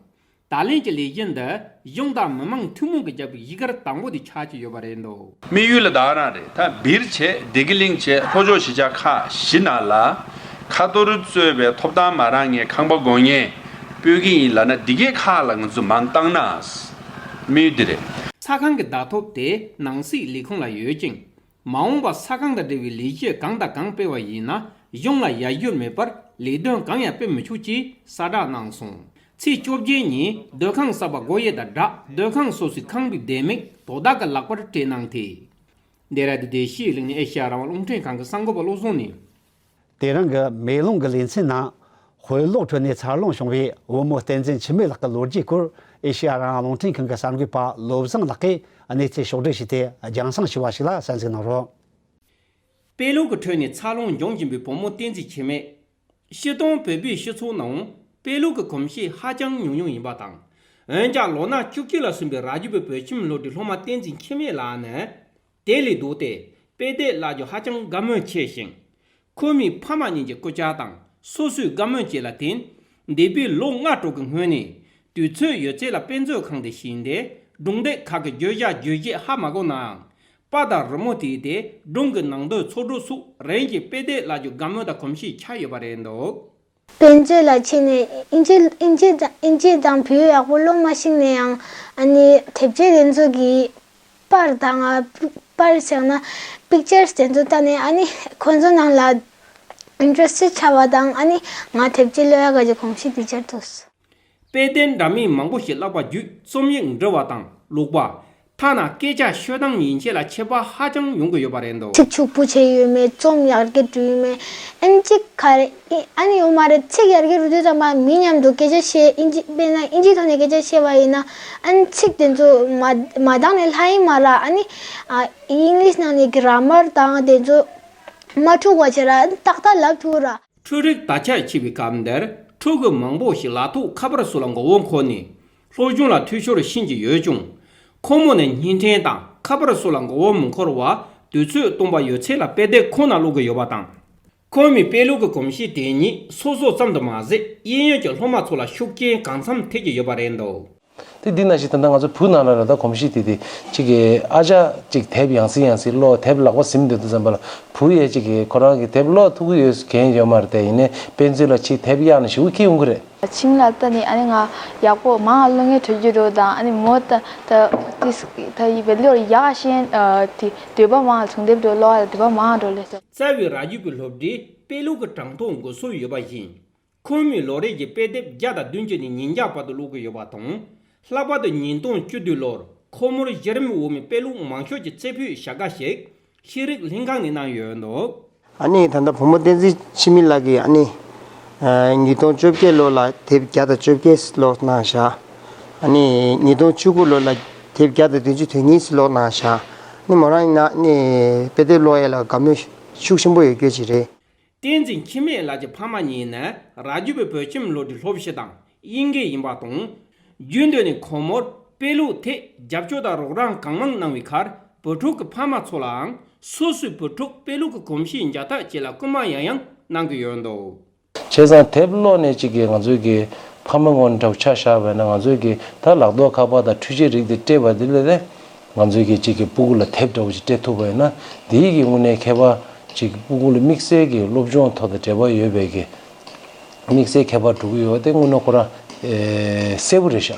ད་ལན་གྱི་ལས་གཞི་འདི་གཞུང་དང་མི་མང་ཐུན་མོང་གིས་བརྒྱབ་པའི་ཡུལ་གྱར་དང་པོ་དེ་ཆགས་ཀྱི་ཡོད་པ་རེད་འདུག་དམིགས་ཡུལ་ལ་དྭགས་རང་རེད། ད་སྦིར་བྱས་བདེ་སྐྱིད་གླིང་བྱས་ལྷོ་ཕྱོགས་གཞིས་ཆགས་ཁག་བཞི་ནང་ལ་ཁ་ཐོར་གཙོས་པའི་ཐོབ་ཐང་མ་རག་མཁན་ཁང་པ་དགོས་མཁན་སྤོ་གི་ཡིན་ལབ་ན་འདི་གའི་ཁག་ལ་ང་ཚོ་མང་བཏང་ན། དམིགས་ཡུལ་འདི་རེད། ས་ཁང་གི་བརྡ་ཐོ་དེ་ནང་སྲིད་ལས་ཁུངས་ལ་ཡོད་ཅིང་། མ་འོངས་པར་ས་ཁང་དང་འབྲེལ་བའི་ལས་གཞི་གང་དང་གང་སྤེལ་བ་ཡིན་ན་གཞུང་ལ་ཡར་ཞུ་མེད་པར་ལས་དོན་གང་ཡང་སྤེལ་མི་ཆོག་ཅེས་གསལ་བསྒྲགས་གནང་སོང་། ཚེས་བཅོ་བརྒྱད་ཉིན་སྡོད་ཁང་གསར་པ་སྒོ་དབྱེ་དང་སྦྲགས་སྡོད་ཁང་སོ་སོའི་ཁང་པའི་ལྡེ་མིག་དོ་བདག་གི་ལག་པར་སྤྲད་གནང་སྟེ། འདི་ར་དུ་བདེ་སྐྱིད་གླིང་ནས་ཨེ་ཤེ་ཡ་རང་དབང་རླུང་འཕྲིན་ཁང་གི་གསར་འགོད་པ་བློ་བཟང་ནས། དེ་རིང་གི་མེ་ལོང་གི་ལེ་ཚན་ནང་། དཔེ་ཀློག་ཁྲོད་ནས་འཚར་ལོངས་བྱུང་བའི་བུ་མོ་བསྟན་འཛིན་འཆི་མེད་ལགས་ཀྱི་ལོ་རྒྱུས་སྐོར་ཨེ་ཤེ་ཡ་རང་དབང་རླུང་འཕྲིན་ཁང་གི་གསར་འགོད་པ་བློ་བཟང་ལགས་ཀྱིས་གནས་ཚུལ་ཕྱོགས་བསྒྲིགས་བྱས་ཏེ་རྒྱང་སྲིང་ཞུས་པ་ཞིག་ལ་གསན་གཟིགས་གནང་རོགས། དཔེ་ཀློག་གི་ཁྲོད་ནས་འཚར་ལོངས་འབྱུང་བཞིན་པའི་བུ་མོ་བསྟན་འཛིན་འཆི་མེད། སྤྱིར་བཏང་བོད་པའི་སྤྱི་ཚོགས་ནང་དཔེ་ཀློག་གི་གོམས་གཤིས་ཧ་ཅང་ཉུང་ཉུང་ཡིན་པ་དང་། འོན་ཀྱང་ལོ་ན་བཅུ་གཅིག་ལ་སོན་པའི་ར་རྒྱུད་པའི་བོད་ཁྱིམ་སློབ་གྲྭའི་སློབ་མ་བསྟན་འཛིན་འཆི་མེད་ལགས་ནི། དེ་ལས་ལྡོག་སྟེ་དཔེ་དེབ་བཀླག་རྒྱུ་ཧ་ཅང་དགའ་མོས་ཆེ་ཞིང་། ཁོ་མོའི་ཕ་མ་གཉིས་ཀྱི་སྐུ་ཕྱྭ་དང་སོ་སོའི་དགའ་མོས་བཅས་ལ་བརྟེན། འདས་པའི་ལོ་ལྔ་དྲུག་གི་སྔོན་ནས་དུས་ཚོད་ཡོད་ཚད་ལ་དཔེ་མཛོད་ཁང་དུ་ཕྱིན་ཏེ་སྒྲུང་དེབ་ཁག་གི་བརྗོད་བྱ་རྒྱུད་བཤད་ཧ་མ་གོ་ནའང་། པར་དང་རི་མོ་བྲིས་ཏེ་སྒྲུང་གི་ནང་དོན་ཚོགས་དྲུག་སོགས་རང་གི་དཔེ་དེབ་བཀླག་རྒྱུ་དགའ་མོས་དང་གོམས་གཤིས་ཆགས་ཡོད་པ་རེད་འདུག་དཔེ་མཛོད་ལ་ཕྱིན་ནས་དབྱིན་ཇི་དབྱིན་ཇི་དང་དབྱིན་ཇི་དང་བོད་ཡིག་ཡག་པོ་ཀློག་མ་ཤེས་ན་ཡང་ཨ་ནི་དེབ་ཆ་དེ་ཚོ་གི་པར་དང་ཨ་པར་ཟེར་ན་པིག་ཅར་དེ་ཚོ་ལྟ་ནས་ཨ་ནི་ཁོང་ཚོ་ནང་ལ་ཨིན་ཊི་རེ་སི་ཊི་ཆགས་པ་དང་ཨ་ནི་ང་དེབ་ཆ་ཀློག་ཡག་ག་གི་གོམས་གཤིས་དེ་འཆར་ཐུབ་སོང་། དཔེ་དེབ་འདྲ་མིན་མང་པོ་ཞིག་བཀླགས་པ་བརྒྱུད་རྩོམ་ཡིག་འབྲི་བ་དང་ཀློག་པ། ཐ་ན་སྐད་ཆ་ཤོད་སྟངས་ཡན་ཆད་ལ་ཁྱད་པར་ཧ་ཅང་ཡོང་གི་ཡོད་པ་རེད་འདུག་ཚིག་ཕྱུག་པོ་བྱས་ཡོད་མེད་རྩོམ་ཡག་གེ་འབྲི་ཡོད་མེད་ཨན་ཅིག་ག་རེ་ཨ་ནི་ཡོད་མ་རེད། ཚིག་ཡར་རྒྱས་འགྲོ་དུས་ཙམ་པ་མི་མཉམ་དུ་སྐད་ཆ་བཤད་ཨིན་ཇི་དཔེར་ན་ཨིན་ཇིའི་ཐོག་ནས་སྐད་ཆ་བཤད་པ་ཡིན་ན་ཨ་ནི་ཚིག་དེ་ཚོ་མ་མ་འདང་ནས་ལྷག་ཡིན་མ་ར་ཨ་ནི་ཨ་ཨིང་ལིཤ་ནང་ནས་གི་ར་མར་དང་དེ་ཚོ་མ་འཁྲུག་པ་བྱས་ར་ཨ་ནི་ཏག་ཏག་ལབ་ཐུབ་ར། འཕྲུལ་རིག་དར་ཁྱབ་ཆེ་བའི་སྐབས་འདིར་ཕྲུ་གུ་མང་པོ་ཞིག་ལག་ཐོགས་ཁ་པར་སོགས་ལ་མགོ་བོ་འཁོར་ནས་སློབ་སྦྱོང་ལ་འཐུས་ཤོར་ཕྱིན་གྱི་ཡོད་ཀྱང་། ཁོ་མོ་ནི་བརྙན་འཕྲིན་དང་ཁ་པར་སོགས་ལ་མགོ་བོ་མི་འཁོར་བར་དུས་ཚོད་སྟོང་པ་ཡོད་ཚད་ལ་དཔེ་དེབ་ཁོ་ན་ཀློག་གི་ཡོད་པ་དང་། ཁོ་མོའི་དཔེ་ཀློག་གི་གོམས་གཤིས་དེ་ཉིད་སོ་སོ་ཙམ་དུ་མ་ཟད་གཡས་གཡོན་གྱི་སློབ་མ་ཚོ་ལ་ཤུགས་རྐྱེན་གང་འཚམ་ཐེབས་ཀྱི་ཡོད་པ་རེད་འདུག་དེ་འདི་ནང་བཞིན་ད་ལྟ་ང་ཚོ་བོད་ནང་ལ་ལ་ད་གོམས་གཤིས་དེ་དེ་གཅིག་གི་ཨ་ཅག་གཅིག་དེབ་ཡང་སེ་ཡང་སེ་ཀློག་དེབ་ལག་པ་ཟིན་བསྡད་དུས་ཙམ་པ་ལ་བུ་ཡས་གཅིག་གི་ཁོ་རང་གི་དེབ་ཀློག་ཐུབ་ཀྱི་ཡོད་མཁན་ཡོད་མ་རེད། དེ་ཡིན་ནའི་དཔེ་མཛོད་ལ་ཕྱིན་དེབ་གཡར་ནས་ཞེ་པོ་སྐྱིད་ཡོང་གི་རེད། ཆིང་ལ་ལྟ་ནས་ཨ་ནི་ང་ཡག་པོ་མང་ཀློག་མཁན་འགྲོ་རྒྱུ་རེད་དང་ཨ་ནི་མོ་ད་ད་ཏིས་ད་ཡི་བེ་ལོར་ཡག་ཤེས་དེ་འདོད་པ་མང་གསུང་དེབ་འགྲོ་ཀློག་ཡ་འདོད་པ་མང་འགྲོ་ལེ་ཟེར། རྩ་བའི་ར་རྒྱུད་པའི་སློབ་གྲྭའི་དཔེ་ཀློག་གི་གྲངས་ཐོ་འགོ་ཚུགས་ཡོད་པ་བཞིན། ཁོ་མོས་ལོ་རེ་གི་དཔེ་དེབ་བརྒྱ་དང་བདུན་ཅུ་ནས་ཉིས་བརྒྱ་བར་དུ་ཀློག་གི་ཡོད་པ་དང་། ལྷག་པར་དུ་ཉིས་སྟོང་བཅུ་བདུན་ལོར་ཁོ་མོར་གཞི་རིམ་འོག་མའི་དཔེ་ཀློག་མང་ཤོས་ཀྱི་རྩེ་ཕུད་ཞབས་ཀྱི་ཞིག་ཤེས་རིག་ལྷན་ཁང་ནས་གནང་ཡོད་འདུག་ཨ་ནི་ད་ལྟ་བུ་མོ་བསྟན་འཛིན་འཆི་མེད་ལགས་ཀྱིས་ཨ་ནི་ཉིས་སྟོང་བཅོ་བརྒྱད་ལོ་ལ་དེབ་བརྒྱ་དང་བཅོ་བརྒྱད་ཀློག་གནང་བཞག་ཨ་ནི་ཉིས་སྟོང་བཅུ་དགུ་ལོ་ལ་དེབ་བརྒྱ་དང་བདུན་ཅུ་དོན་གཉིས་ཀློག་གནང་བཞག་ཨ་ནི་མོ་རང་ཡིན་ན་ཨ་ནི་དཔེ་དེབ་ཀློག་ཡས་ལ་དགའ་མོས་ཤུགས་ཆེན་པོ་ཡོད་རྒྱུ་ཅིག་རེད། བསྟན་འཛིན་འཆི་མེད་ལགས་ཀྱི་ཕ་མ་གཉིས་ནི་ར་རྒྱུད་པའི་བོད་ཁྱིམ་སློབ་གྲྭའི་སློབ་སྤྱི་དང་དབྱིན་སྐད་ཡིན་པ་དང་། རྒྱུན་དུ་ནས་ཁོ་མོར་དཔེ་ཀློག་ཐད་རྒྱབ་སྐྱོར་དང་རོགས་རམ་གང་མང་གནང་བའི་ཁར་བུ་ཕྲུག་གི་ཕ་མ་ཚོ་ལའང་སོ་སོའི་བུ་ཕྲུག་དཔེ་ཀློག་གི་གོམས་གཤིས་འཇགས་ཐབས་བཅས་ལ་སྐུལ་མ་ཡང་ཡང་གནང་གི་ཡོད་འདུག་བྱས་ཙང་དེབ་ཀློག་ནས་གཅིག་གིས་ང་ཚོའི་གི་ཕ་མ་ངོ་འདྲ་བོ་ཆ་བཞག་པ་ཡིན་ན་ང་ཚོའི་གི་ད་ལག་ཐོགས་ཁ་པར་དང་འཕྲུལ་ཆས་རིགས་དེ་སྤྲད་པ་དེ་ལས་ལས། ང་ཚོའི་གི་གཅིག་གི་སྤུ་གུ་ལ་དེབ་འདྲ་བོ་ཅིག་སྤྲད་ཐུབ་པ་ཡིན་ན་དེའི་གི་དངོས་གནས་ཁྱད་པར་གཅིག་སྤུ་གུ་ལ་དམིགས་བསལ་གྱི་སློབ་སྦྱོང་ཐོག་དང་འབྲེལ་བ་ཡོད་པའི་གི་དམིགས་བསལ་ཁྱད་པར་འགྲོ་གི་ཡོད་པ་དེ་དངོས་གནས་ཁོ་རང་ཨེ་གསལ་པོ་རེད་ཤག་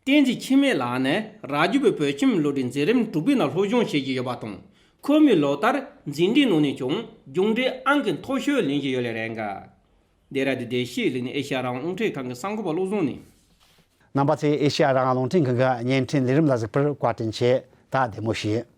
བསྟན་འཛིན་འཆི་མེད་ལགས་ནི་ར་རྒྱུད་པའི་བོད་ཁྱིམ་སློབ་གྲྭའི་འཛིན་རིམ་དྲུག་པའི་ནང་སློབ་སྦྱོང་བྱེད་ཀྱི་ཡོད་པ་དང་ཁོ་མོས་ལོ་ལྟར་འཛིན་གྲྭའི་ནང་ནས་ཀྱང་སྦྱོང་འབྲས་ཨང་ཀི་མཐོ་ཤོས་ལེན་གྱི་ཡོད་ལེ་རེད་འགའ། འདི་ར་དུ་བདེ་སྐྱིད་གླིང་ནས་ཨེ་ཤ་ཡ་རང་དབང་རླུང་འཕྲིན་ཁང་གི་གསར་འགོད་པ་བློ་བཟང་ནས། རྣམ་པ་ཚོས་ཨེ་ཤ་ཡ་རང་དབང་རླུང་འཕྲིན་ཁང་གི་བརྙན་འཕྲིན་ལས་རིམ་ལ་གཟིགས་པར་བཀའ་དྲིན་ཆེ། ད་བདེ་མོ་བྱོས།